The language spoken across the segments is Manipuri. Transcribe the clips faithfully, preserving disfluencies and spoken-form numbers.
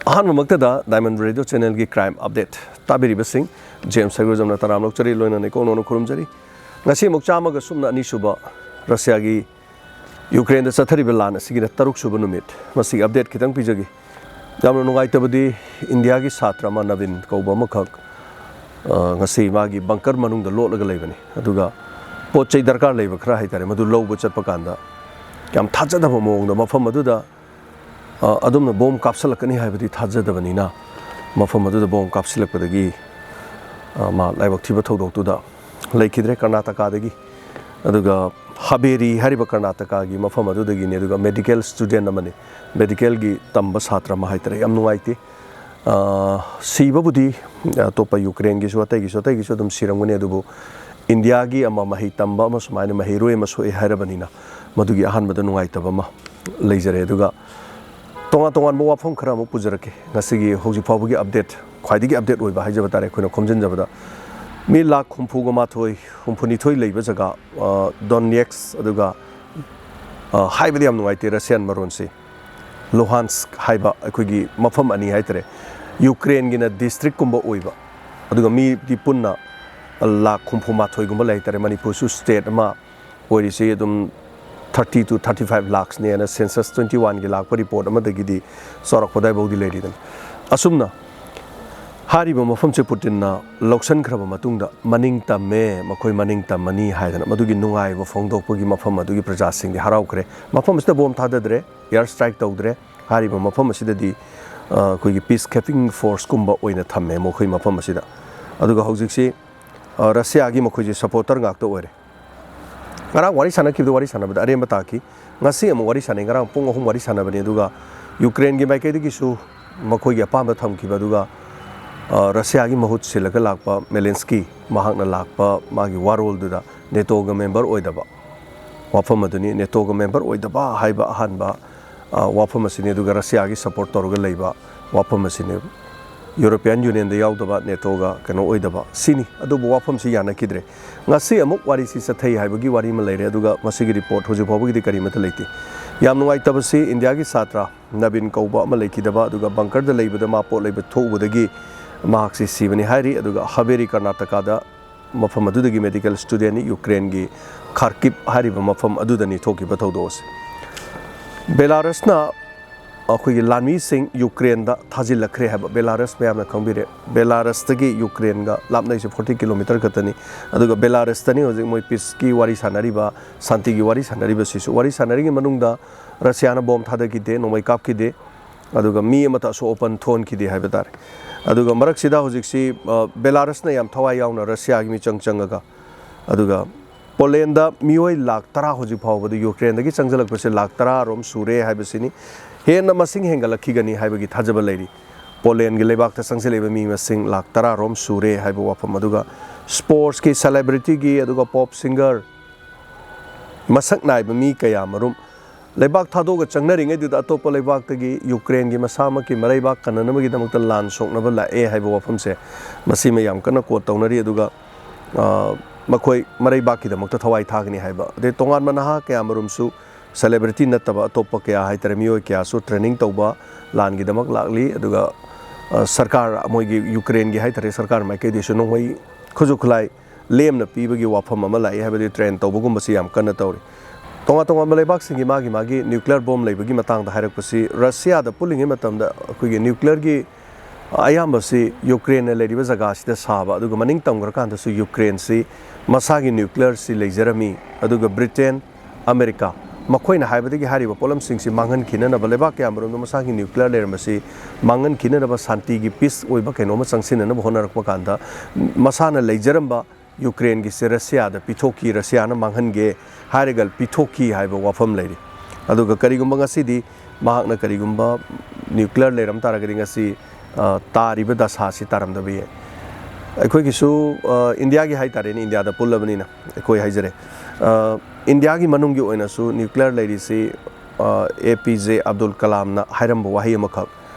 ꯑꯍꯥꯟꯕꯃꯛꯇꯗ Diamond Radio Channelꯒꯤ crime update ꯇꯥꯕꯤꯔꯤꯕꯁꯤꯡ, ꯖꯦꯝꯁ ꯁꯔꯒꯣꯖꯝꯅ ꯇꯔꯥꯝ ꯂꯧꯖꯔꯤ, ꯂꯣꯏꯅꯅ ꯏꯀꯣꯛ ꯅꯧꯅ ꯈꯨꯔꯨꯝꯖꯔꯤ꯫ ꯉꯁꯤ ꯑꯃꯨꯛ ꯆꯥꯝꯃꯒ ꯁꯨꯞꯅ ꯑꯅꯤ ꯁꯨꯕ ꯔꯁꯤꯌꯥꯒꯤ ꯌꯨꯀ꯭ꯔꯦꯟꯗ ꯆꯠꯊꯔꯤꯕ ꯂꯥꯟ ꯑꯁꯤꯒꯤꯅ ꯇꯔꯨꯛ ꯁꯨꯕ ꯅꯨꯃꯤꯠ꯫ ꯃꯁꯤꯒꯤ update ꯈꯤꯇꯪ ꯄꯤꯖꯒꯦ꯫ ꯌꯥꯝꯅ ꯅꯨꯡꯉꯥꯏꯇꯕꯗꯤ, ꯏꯟꯗꯤꯌꯥꯒꯤ ꯁꯥꯇ꯭ꯔ ꯑꯃ, ꯅꯕꯤꯟ ꯀꯧꯕ ꯑꯃꯈꯛ, ꯑ, ꯉꯁꯤ ꯃꯥꯒꯤ bunker ꯃꯅꯨꯡꯗ ꯂꯣꯠꯂꯒ ꯂꯩꯕꯅꯤ꯫ ꯑꯗꯨꯒ ꯄꯣꯠ ꯆꯩ ꯗꯔꯀꯥꯔ ꯂꯩꯕ ꯈꯔ ꯍꯥꯏꯇꯥꯔꯦ, ꯃꯗꯨ ꯂꯧꯕ ꯆꯠꯄ ꯀꯥꯟꯗ ꯌꯥꯝ ꯊꯥꯖꯗꯕ ꯃꯑꯣꯡꯗ ꯃꯐꯝ ꯑꯗꯨꯗ ꯑ, ꯑꯗꯨꯝꯅ ꯕꯣꯝ ꯀꯥꯞꯁꯤꯜꯂꯛꯀꯅꯤ ꯍꯥꯏꯕꯗꯤ ꯊꯥꯖꯗꯕꯅꯤꯅ, ꯃꯐꯝ ꯑꯗꯨꯗ ꯕꯣꯝ ꯀꯥꯞꯁꯤꯜꯂꯛꯄꯗꯒꯤ, ꯑ, ꯃꯥ ꯂꯥꯏꯕꯛ ꯊꯤꯕ ꯊꯧꯗꯣꯛꯇꯨꯗ ꯂꯩꯈꯤꯗ꯭ꯔꯦ꯫ ꯀꯔꯅꯥꯇꯀꯥꯗꯒꯤ, ꯑꯗꯨꯒ ꯍꯥꯕꯦꯔꯤ ꯍꯥꯏꯔꯤꯕ ꯀꯔꯅꯥꯇꯀꯥꯒꯤ ꯃꯐꯝ ꯑꯗꯨꯗꯒꯤꯅꯤ꯫ ꯑꯗꯨꯒ medical student ꯑꯃꯅꯤ, medicalꯒꯤ ꯇꯝꯕ ꯁꯥꯇ꯭ꯔ ꯑꯃ ꯍꯥꯏꯇꯥꯔꯦ꯫ ꯌꯥꯝ ꯅꯨꯡꯉꯥꯏꯇꯦ꯫ ꯑ, ꯁꯤꯕꯕꯨꯗꯤ ꯑꯇꯣꯞꯄ ꯌꯨꯀ꯭ꯔꯦꯟꯒꯤꯁꯨ, ꯑꯇꯩꯒꯤꯁꯨ, ꯑꯇꯩꯒꯤꯁꯨ ꯑꯗꯨꯝ ꯁꯤꯔꯝꯒꯅꯤ, ꯑꯗꯨꯕꯨ ꯏꯟꯗꯤꯌꯥꯒꯤ ꯑꯃ ꯃꯍꯩ ꯇꯝꯕ ꯑꯃ ꯁꯨꯃꯥꯏꯅ ꯃꯍꯩꯔꯣꯏ ꯑꯃ ꯁꯣꯛꯑꯦ ꯍꯥꯏꯔꯕꯅꯤꯅ, ꯃꯗꯨꯒꯤ ꯑꯍꯥꯟꯕꯗ ꯅꯨꯡꯉꯥꯏꯇꯕ ꯑꯃ ꯂꯩꯖꯔꯦ꯫ ꯑꯗꯨꯒ ꯇꯣꯉꯥꯟ ꯇꯣꯉꯥꯟꯕ ꯋꯥꯐꯝ ꯈꯔ ꯑꯃꯨꯛ ꯄꯨꯖꯔꯛꯀꯦ꯫ ꯉꯁꯤꯒꯤ ꯍꯧꯖꯤꯛ ꯐꯥꯎꯕꯒꯤ update, ꯈ꯭ꯋꯥꯏꯗꯒꯤ update ꯑꯣꯏꯕ ꯍꯥꯏꯖꯕ ꯇꯥꯔꯦ, ꯑꯩꯈꯣꯏꯅ ꯈꯣꯝꯖꯤꯟꯖꯕꯗ, ꯃꯤ ꯂꯥꯈ ꯍꯨꯝꯐꯨꯒ ꯃꯥꯊꯣꯏ, ꯍꯨꯝꯐꯨꯅꯤꯊꯣꯏ ꯂꯩꯕ ꯖꯒꯥ, ꯑ, Donetsk, ꯑꯗꯨꯒ, ꯑ, ꯍꯥꯏꯕꯗꯤ ꯌꯥꯝ ꯅꯨꯡꯉꯥꯏꯇꯦ, Russian ꯃꯔꯣꯟꯁꯤ, Luhansk ꯍꯥꯏꯕ ꯑꯩꯈꯣꯏꯒꯤ ꯃꯐꯝ ꯑꯅꯤ ꯍꯥꯏꯇꯥꯔꯦ, ꯌꯨꯀ꯭ꯔꯦꯟꯒꯤꯅ districtꯀꯨꯝꯕ ꯑꯣꯏꯕ, ꯑꯗꯨꯒ ꯃꯤꯗꯤ ꯄꯨꯟꯅ ꯂꯥꯈ ꯍꯨꯝꯐꯨ ꯃꯥꯊꯣꯏꯒꯨꯝꯕ ꯂꯩ ꯍꯥꯏꯇꯥꯔꯦ꯫ ꯃꯅꯤꯄꯨꯔꯁꯨ state ꯑꯃ ꯑꯣꯏꯔꯤꯁꯤ ꯑꯗꯨꯝ thirty to thirty five lakhsꯅꯦꯅ census twenty oneꯒꯤ ꯂꯥꯛꯄ report ꯑꯃꯗꯒꯤꯗꯤ ꯆꯥꯎꯔꯥꯛꯄ ꯑꯗꯨꯋꯥꯏꯐꯥꯎꯗꯤ ꯂꯩꯔꯤꯗꯅ꯫ ꯑꯁꯨꯝꯅ ꯍꯥꯏꯔꯤꯕ ꯃꯐꯝꯁꯦ ꯄꯨꯇꯤꯟꯅ ꯂꯧꯁꯤꯟꯈ꯭ꯔꯕ ꯃꯇꯨꯡꯗ ꯃꯅꯤꯡ ꯇꯝꯃꯦ, ꯃꯈꯣꯏ ꯃꯅꯤꯡ ꯇꯝꯃꯅꯤ ꯍꯥꯏꯗꯅ ꯃꯗꯨꯒꯤ ꯅꯨꯡꯉꯥꯏꯕ ꯐꯣꯡꯗꯣꯛꯄꯒꯤ ꯃꯐꯝ ꯑꯗꯨꯒꯤ ꯄ꯭ꯔꯖꯥꯁꯤꯡꯗꯤ ꯍꯔꯥꯎꯈ꯭ꯔꯦ꯫ ꯃꯐꯝ ꯑꯁꯤꯗ ꯕꯣꯝ ꯊꯥꯗꯗ꯭ꯔꯦ, air strike ꯇꯧꯗ꯭ꯔꯦ꯫ ꯍꯥꯏꯔꯤꯕ ꯃꯐꯝ ꯑꯁꯤꯗꯗꯤ, ꯑ, ꯑꯩꯈꯣꯏꯒꯤ peacekeeping forceꯀꯨꯝꯕ ꯑꯣꯏꯅ ꯊꯝꯃꯦ ꯃꯈꯣꯏ ꯃꯐꯝ ꯑꯁꯤꯗ꯫ ꯑꯗꯨꯒ ꯍꯧꯖꯤꯛꯁꯤ, ꯑ, ꯔꯁꯤꯌꯥꯒꯤ ꯃꯈꯣꯏꯁꯦ supporter ꯉꯥꯛꯇ ꯑꯣꯏꯔꯦ꯫ ꯉꯔꯥꯡ ꯋꯥꯔꯤ ꯁꯥꯟꯅꯈꯤꯕꯗ, ꯋꯥꯔꯤ ꯁꯥꯟꯅꯕꯗ ꯑꯔꯦꯝꯕ ꯇꯥꯈꯤ꯫ ꯉꯁꯤ ꯑꯃꯨꯛ ꯋꯥꯔꯤ ꯁꯥꯟꯅꯩ, ꯉꯔꯥꯡ ꯄꯨꯡ ꯑꯍꯨꯝ ꯋꯥꯔꯤ ꯁꯥꯟꯅꯕꯅꯤ꯫ ꯑꯗꯨꯒ ꯌꯨꯀ꯭ꯔꯦꯟꯒꯤ ꯃꯥꯏꯀꯩꯗꯒꯤꯁꯨ ꯃꯈꯣꯏꯒꯤ ꯑꯄꯥꯝꯕ ꯊꯝꯈꯤꯕ, ꯑꯗꯨꯒ, ꯑ, ꯔꯁꯤꯌꯥꯒꯤ ꯃꯍꯨꯠ ꯁꯤꯜꯂꯒ ꯂꯥꯛꯄ ꯃꯦꯂꯦꯟꯁꯀꯤ, ꯃꯍꯥꯛꯅ ꯂꯥꯛꯄ ꯃꯥꯒꯤ ꯋꯥꯔꯣꯜꯗꯨꯗ NATOꯒ member ꯑꯣꯏꯗꯕ ꯋꯥꯐꯝ ꯑꯗꯨꯅꯤ꯫ NATOꯒ member ꯑꯣꯏꯗꯕ ꯍꯥꯏꯕ ꯑꯍꯥꯟꯕ, ꯑ, ꯋꯥꯐꯝ ꯑꯁꯤꯅꯤ꯫ ꯑꯗꯨꯒ ꯔꯁꯤꯌꯥꯒꯤ support ꯇꯧꯔꯒ ꯂꯩꯕ ꯋꯥꯐꯝ ꯑꯁꯤꯅꯤ꯫ ꯌꯨꯔꯣꯄꯤꯌꯥꯟ ꯌꯨꯅꯤꯌꯟꯗ ꯌꯥꯎꯗꯕ, ꯅꯦꯇꯣꯒ ꯀꯩꯅꯣ ꯑꯣꯏꯗꯕ, ꯁꯤꯅꯤ꯫ ꯑꯗꯨꯕꯨ ꯋꯥꯐꯝꯁꯤ ꯌꯥꯅꯈꯤꯗ꯭ꯔꯦ꯫ ꯉꯁꯤ ꯑꯃꯨꯛ ꯋꯥꯔꯤꯁꯤ ꯆꯠꯊꯩ ꯍꯥꯏꯕꯒꯤ ꯋꯥꯔꯤ ꯑꯃ ꯂꯩꯔꯦ, ꯑꯗꯨꯒ ꯃꯁꯤꯒꯤ ꯔꯤꯄꯣꯔꯠ ꯍꯧꯖꯤꯛ ꯐꯥꯎꯕꯒꯤꯗꯤ ꯀꯔꯤꯃꯠꯇ ꯂꯩꯇꯦ꯫ ꯌꯥꯝ ꯅꯨꯡꯉꯥꯏꯇꯕꯁꯤ ꯏꯟꯗꯤꯌꯥꯒꯤ ꯁꯥꯇ꯭ꯔ ꯅꯕꯤꯟ ꯀꯧꯕ ꯑꯃ ꯂꯩꯈꯤꯗꯕ, ꯑꯗꯨꯒ ꯕꯪꯀꯔꯗ ꯂꯩꯕꯗ ꯃꯥ ꯄꯣꯠ ꯂꯩꯕ ꯊꯣꯛꯎꯕꯗꯒꯤ ꯃꯍꯥꯛꯁꯤ ꯁꯤꯕꯅꯤ ꯍꯥꯏꯔꯤ꯫ ꯑꯗꯨꯒ ꯍꯕꯦꯔꯤ ꯀꯔꯅꯥꯇꯀꯥꯗ ꯃꯐꯝ ꯑꯗꯨꯗꯒꯤ ꯃꯦꯗꯤꯀꯦꯜ ꯁ꯭ꯇꯨꯗꯦꯟꯠꯅꯤ, ꯌꯨꯀ꯭ꯔꯦꯟꯒꯤ ꯈꯥꯔꯀꯤꯞ ꯍꯥꯏꯔꯤꯕ ꯃꯐꯝ ꯑꯗꯨꯗꯅꯤ ꯊꯣꯛꯈꯤꯕ ꯊꯧꯗꯣꯛ ꯑꯁꯤ꯫ ꯕꯦꯂꯥꯔꯁꯅ ꯑꯩꯈꯣꯏꯒꯤ ꯂꯥꯟꯃꯤꯁꯤꯡ ꯌꯨꯀ꯭ꯔꯦꯟꯗ ꯊꯥꯖꯤꯜꯂꯛꯈ꯭ꯔꯦ ꯍꯥꯏꯕ ꯕꯦꯂꯥꯔꯁ ꯃꯌꯥꯝꯅ ꯈꯪꯕꯤꯔꯦ꯫ ꯕꯦꯂꯥꯔꯁꯇꯒꯤ ꯌꯨꯀ꯭ꯔꯦꯟꯒ ꯂꯥꯞꯅꯩꯁꯦ ꯐꯣꯔꯇꯤ ꯀꯤꯂꯣꯃꯤꯇꯔ ꯈꯛꯇꯅꯤ꯫ ꯑꯗꯨꯒ ꯕꯦꯂꯥꯔꯁꯇꯅꯤ ꯍꯧꯖꯤꯛ ꯃꯣꯏ ꯄꯤꯁꯀꯤ ꯋꯥꯔꯤ ꯁꯥꯟꯅꯔꯤꯕ, ꯁꯥꯟꯇꯤꯒꯤ ꯋꯥꯔꯤ ꯁꯥꯟꯅꯔꯤꯕꯁꯤꯁꯨ꯫ ꯋꯥꯔꯤ ꯁꯥꯟꯅꯔꯤꯉꯩ ꯃꯅꯨꯡꯗ ꯔꯁꯤꯌꯥꯅ ꯕꯣꯝ ꯊꯥꯗꯈꯤꯗꯦ, ꯅꯣꯡꯃꯩ ꯀꯥꯞꯈꯤꯗꯦ, ꯑꯗꯨꯒ ꯃꯤ ꯑꯃꯠꯇ ꯑꯁꯣꯛ ꯑꯄꯟ ꯊꯣꯛꯍꯟꯈꯤꯗꯦ ꯍꯥꯏꯕ ꯇꯥꯔꯦ꯫ ꯑꯗꯨꯒ ꯃꯔꯛꯁꯤꯗ ꯍꯧꯖꯤꯛꯁꯤ, ꯑ, ꯕꯦꯂꯥꯔꯁꯅ ꯌꯥꯝ ꯊꯋꯥꯏ ꯌꯥꯎꯅ ꯔꯁꯤꯌꯥꯒꯤ ꯃꯤꯆꯪ ꯆꯪꯉꯒ, ꯑꯗꯨꯒ ꯄꯣꯂꯦꯟꯗ ꯃꯤꯑꯣꯏ ꯂꯥꯈ ꯇꯔꯥ ꯍꯧꯖꯤꯛ ꯐꯥꯎꯕꯗ ꯌꯨꯀ꯭ꯔꯦꯟꯗꯒꯤ ꯆꯪꯁꯤꯜꯂꯛꯄꯁꯦ ꯂꯥꯈ ꯇꯔꯥ ꯔꯣꯝ ꯁꯨꯔꯦ ꯍꯥꯏꯕꯁꯤꯅꯤ꯫ ꯍꯦꯟꯅ ꯃꯁꯤꯡ ꯍꯦꯟꯒꯠꯂꯛꯈꯤꯒꯅꯤ ꯍꯥꯏꯕꯒꯤ ꯊꯥꯖꯕ ꯂꯩꯔꯤ꯫ ꯄꯣꯂꯦꯟꯒꯤ ꯂꯩꯕꯥꯛꯇ ꯆꯪꯁꯤꯜꯂꯛꯏꯕ ꯃꯤ ꯃꯁꯤꯡ ꯂꯥꯈ ꯇꯔꯥ ꯔꯣꯝ ꯁꯨꯔꯦ ꯍꯥꯏꯕ ꯋꯥꯐꯝ, ꯑꯗꯨꯒ ꯁ꯭ꯄꯣꯔꯠꯁꯀꯤ ꯁꯦꯂꯦꯕ꯭ꯔꯤꯇꯤꯒꯤ, ꯑꯗꯨꯒ ꯄꯣꯞ ꯁꯤꯡꯒꯔ, ꯃꯁꯛ ꯅꯥꯏꯕ ꯃꯤ ꯀꯌꯥ ꯃꯔꯨꯝ ꯂꯩꯕꯥꯛ ꯊꯥꯗꯣꯛꯑꯒ ꯆꯪꯅꯔꯤꯉꯩꯗꯨꯗ ꯑꯇꯣꯞꯄ ꯂꯩꯕꯥꯛꯇꯒꯤ ꯌꯨꯀ꯭ꯔꯦꯟꯒꯤ ꯃꯁꯥꯃꯛꯀꯤ ꯃꯔꯩꯕꯥꯛ ꯀꯟꯅꯅꯕꯒꯤꯗꯃꯛꯇ ꯂꯥꯟ ꯁꯣꯛꯅꯕ ꯂꯥꯛꯑꯦ ꯍꯥꯏꯕ ꯋꯥꯐꯝꯁꯦ, ꯃꯁꯤꯃ ꯌꯥꯝ ꯀꯟꯅ ꯀꯣꯠ ꯇꯧꯅꯔꯤ꯫ ꯑꯗꯨꯒ, ꯑ, ꯃꯈꯣꯏ ꯃꯔꯩꯕꯥꯛꯀꯤꯗꯃꯛꯇ ꯊꯋꯥꯏ ꯊꯥꯒꯅꯤ ꯍꯥꯏꯕ, ꯑꯗꯩ ꯇꯣꯉꯥꯟꯕ ꯅꯍꯥ ꯀꯌꯥ ꯃꯔꯨꯝꯁꯨ, ꯁꯦꯂꯦꯕ꯭ꯔꯤꯇꯤ ꯅꯠꯇꯕ ꯑꯇꯣꯞꯄ ꯀꯌꯥ ꯍꯥꯏꯇꯥꯔꯦ, ꯃꯤꯑꯣꯏ ꯀꯌꯥꯁꯨ ꯇ꯭ꯔꯦꯅꯤꯡ ꯇꯧꯕ ꯂꯥꯟꯒꯤꯗꯃꯛ ꯂꯥꯛꯂꯤ꯫ ꯑꯗꯨꯒ, ꯑ, ꯁꯔꯀꯥꯔ, ꯃꯣꯏꯒꯤ ꯌꯨꯀ꯭ꯔꯦꯟꯒꯤ ꯍꯥꯏꯇꯥꯔꯦ, ꯁꯔꯀꯥꯔ ꯃꯥꯏꯀꯩꯗꯩꯁꯨ ꯅꯣꯡꯃꯩ, ꯈꯨꯠꯁꯨ ꯈꯨꯠꯂꯥꯏ ꯂꯦꯝꯅ ꯄꯤꯕꯒꯤ ꯋꯥꯐꯝ ꯑꯃ ꯂꯥꯛꯏ, ꯍꯥꯏꯕꯗꯤ ꯇ꯭ꯔꯦꯟ ꯇꯧꯕꯒꯨꯝꯕꯁꯤ ꯌꯥꯝ ꯀꯟꯅ ꯇꯧꯔꯤ꯫ ꯇꯣꯉꯥꯟ ꯇꯣꯉꯥꯟꯕ ꯂꯩꯕꯥꯛꯁꯤꯡꯒꯤ ꯃꯥꯒꯤ ꯃꯥꯒꯤ ꯅ꯭ꯌꯨꯀ꯭ꯂꯤꯌꯔ ꯕꯣꯝ ꯂꯩꯕꯒꯤ ꯃꯇꯥꯡꯗ ꯍꯥꯏꯔꯛꯄꯁꯤ, ꯔꯁꯤꯌꯥꯗ ꯄꯨꯜꯂꯤꯉꯩ ꯃꯇꯝꯗ ꯑꯩꯈꯣꯏꯒꯤ ꯅ꯭ꯌꯨꯀ꯭ꯂꯤꯌꯔꯒꯤ ꯑꯌꯥꯝꯕꯁꯤ ꯌꯨꯀ꯭ꯔꯦꯟꯅ ꯂꯩꯔꯤꯕ ꯖꯒꯥꯁꯤꯗ ꯁꯥꯕ, ꯑꯗꯨꯒ ꯃꯅꯤꯡ ꯇꯝꯈ꯭ꯔꯀꯥꯟꯗꯁꯨ ꯌꯨꯀ꯭ꯔꯦꯟꯁꯤ ꯃꯁꯥꯒꯤ ꯅ꯭ꯌꯨꯀ꯭ꯂꯤꯌꯔꯁꯤ ꯂꯩꯖꯔꯝꯃꯤ꯫ ꯑꯗꯨꯒ ꯕ꯭ꯔꯤꯇꯦꯟ, ꯑꯃꯦꯔꯤꯀꯥ, ꯃꯈꯣꯏꯅ ꯍꯥꯏꯕꯗꯒꯤ ꯍꯥꯏꯔꯤꯕ ꯄꯣꯠꯂꯝꯁꯤꯡꯁꯤ ꯃꯥꯡꯍꯟꯈꯤꯅꯅꯕ, ꯂꯩꯕꯥꯛ ꯀꯌꯥꯃꯔꯨꯝꯗ ꯃꯁꯥꯒꯤ ꯅ꯭ꯌꯨꯀ꯭ꯂꯤꯌꯔ ꯂꯩꯔꯝꯕꯁꯤ ꯃꯥꯡꯍꯟꯈꯤꯅꯅꯕ, ꯁꯥꯟꯇꯤꯒꯤ, ꯄꯤꯁ ꯑꯣꯏꯕ ꯀꯩꯅꯣꯝꯃ ꯆꯪꯁꯤꯟꯅꯅꯕ ꯍꯣꯠꯅꯔꯛꯄ ꯀꯥꯟꯗ, ꯃꯁꯥꯅ ꯂꯩꯖꯔꯝꯕ ꯌꯨꯀ꯭ꯔꯦꯟꯒꯤꯁꯦ ꯔꯁꯤꯌꯥꯗ ꯄꯤꯊꯣꯛꯈꯤ, ꯔꯁꯤꯌꯥꯅ ꯃꯥꯡꯍꯟꯒꯦ ꯍꯥꯏꯔꯒ ꯄꯤꯊꯣꯛꯈꯤ ꯍꯥꯏꯕ ꯋꯥꯐꯝ ꯂꯩꯔꯤ꯫ ꯑꯗꯨꯒ ꯀꯔꯤꯒꯨꯝꯕ ꯉꯁꯤꯗꯤ ꯃꯍꯥꯛꯅ ꯀꯔꯤꯒꯨꯝꯕ ꯅ꯭ꯌꯨꯀ꯭ꯂꯤꯌꯔ ꯂꯩꯔꯝ ꯇꯥꯔꯒꯗꯤ, ꯉꯁꯤ, ꯑ, ꯇꯥꯔꯤꯕ ꯗꯁꯥꯁꯤ ꯇꯥꯔꯝꯗꯕ ꯌꯥꯏ꯫ ꯑꯩꯈꯣꯏꯒꯤꯁꯨ, ꯑ, ꯏꯟꯗꯤꯌꯥꯒꯤ ꯍꯥꯏ ꯇꯥꯔꯦꯅꯦ, ꯏꯟꯗꯤꯌꯥꯗ ꯄꯨꯜꯂꯕꯅꯤꯅ ꯑꯩꯈꯣꯏ ꯍꯥꯏꯖꯔꯦ꯫ ꯑ, ꯏꯟꯗꯤꯌꯥꯒꯤ ꯃꯅꯨꯡꯒꯤ ꯑꯣꯏꯅꯁꯨ ꯅ꯭ꯌꯨꯀ꯭ꯂꯤꯌꯔ ꯂꯩꯔꯤꯁꯤ, ꯑ, ꯑꯦ ꯄꯤ ꯖꯦ ꯑꯕꯗꯨꯜ ꯀꯂꯥꯝꯅ ꯍꯥꯏꯔꯝꯕ ꯋꯥꯍꯩ ꯑꯃꯈꯛ,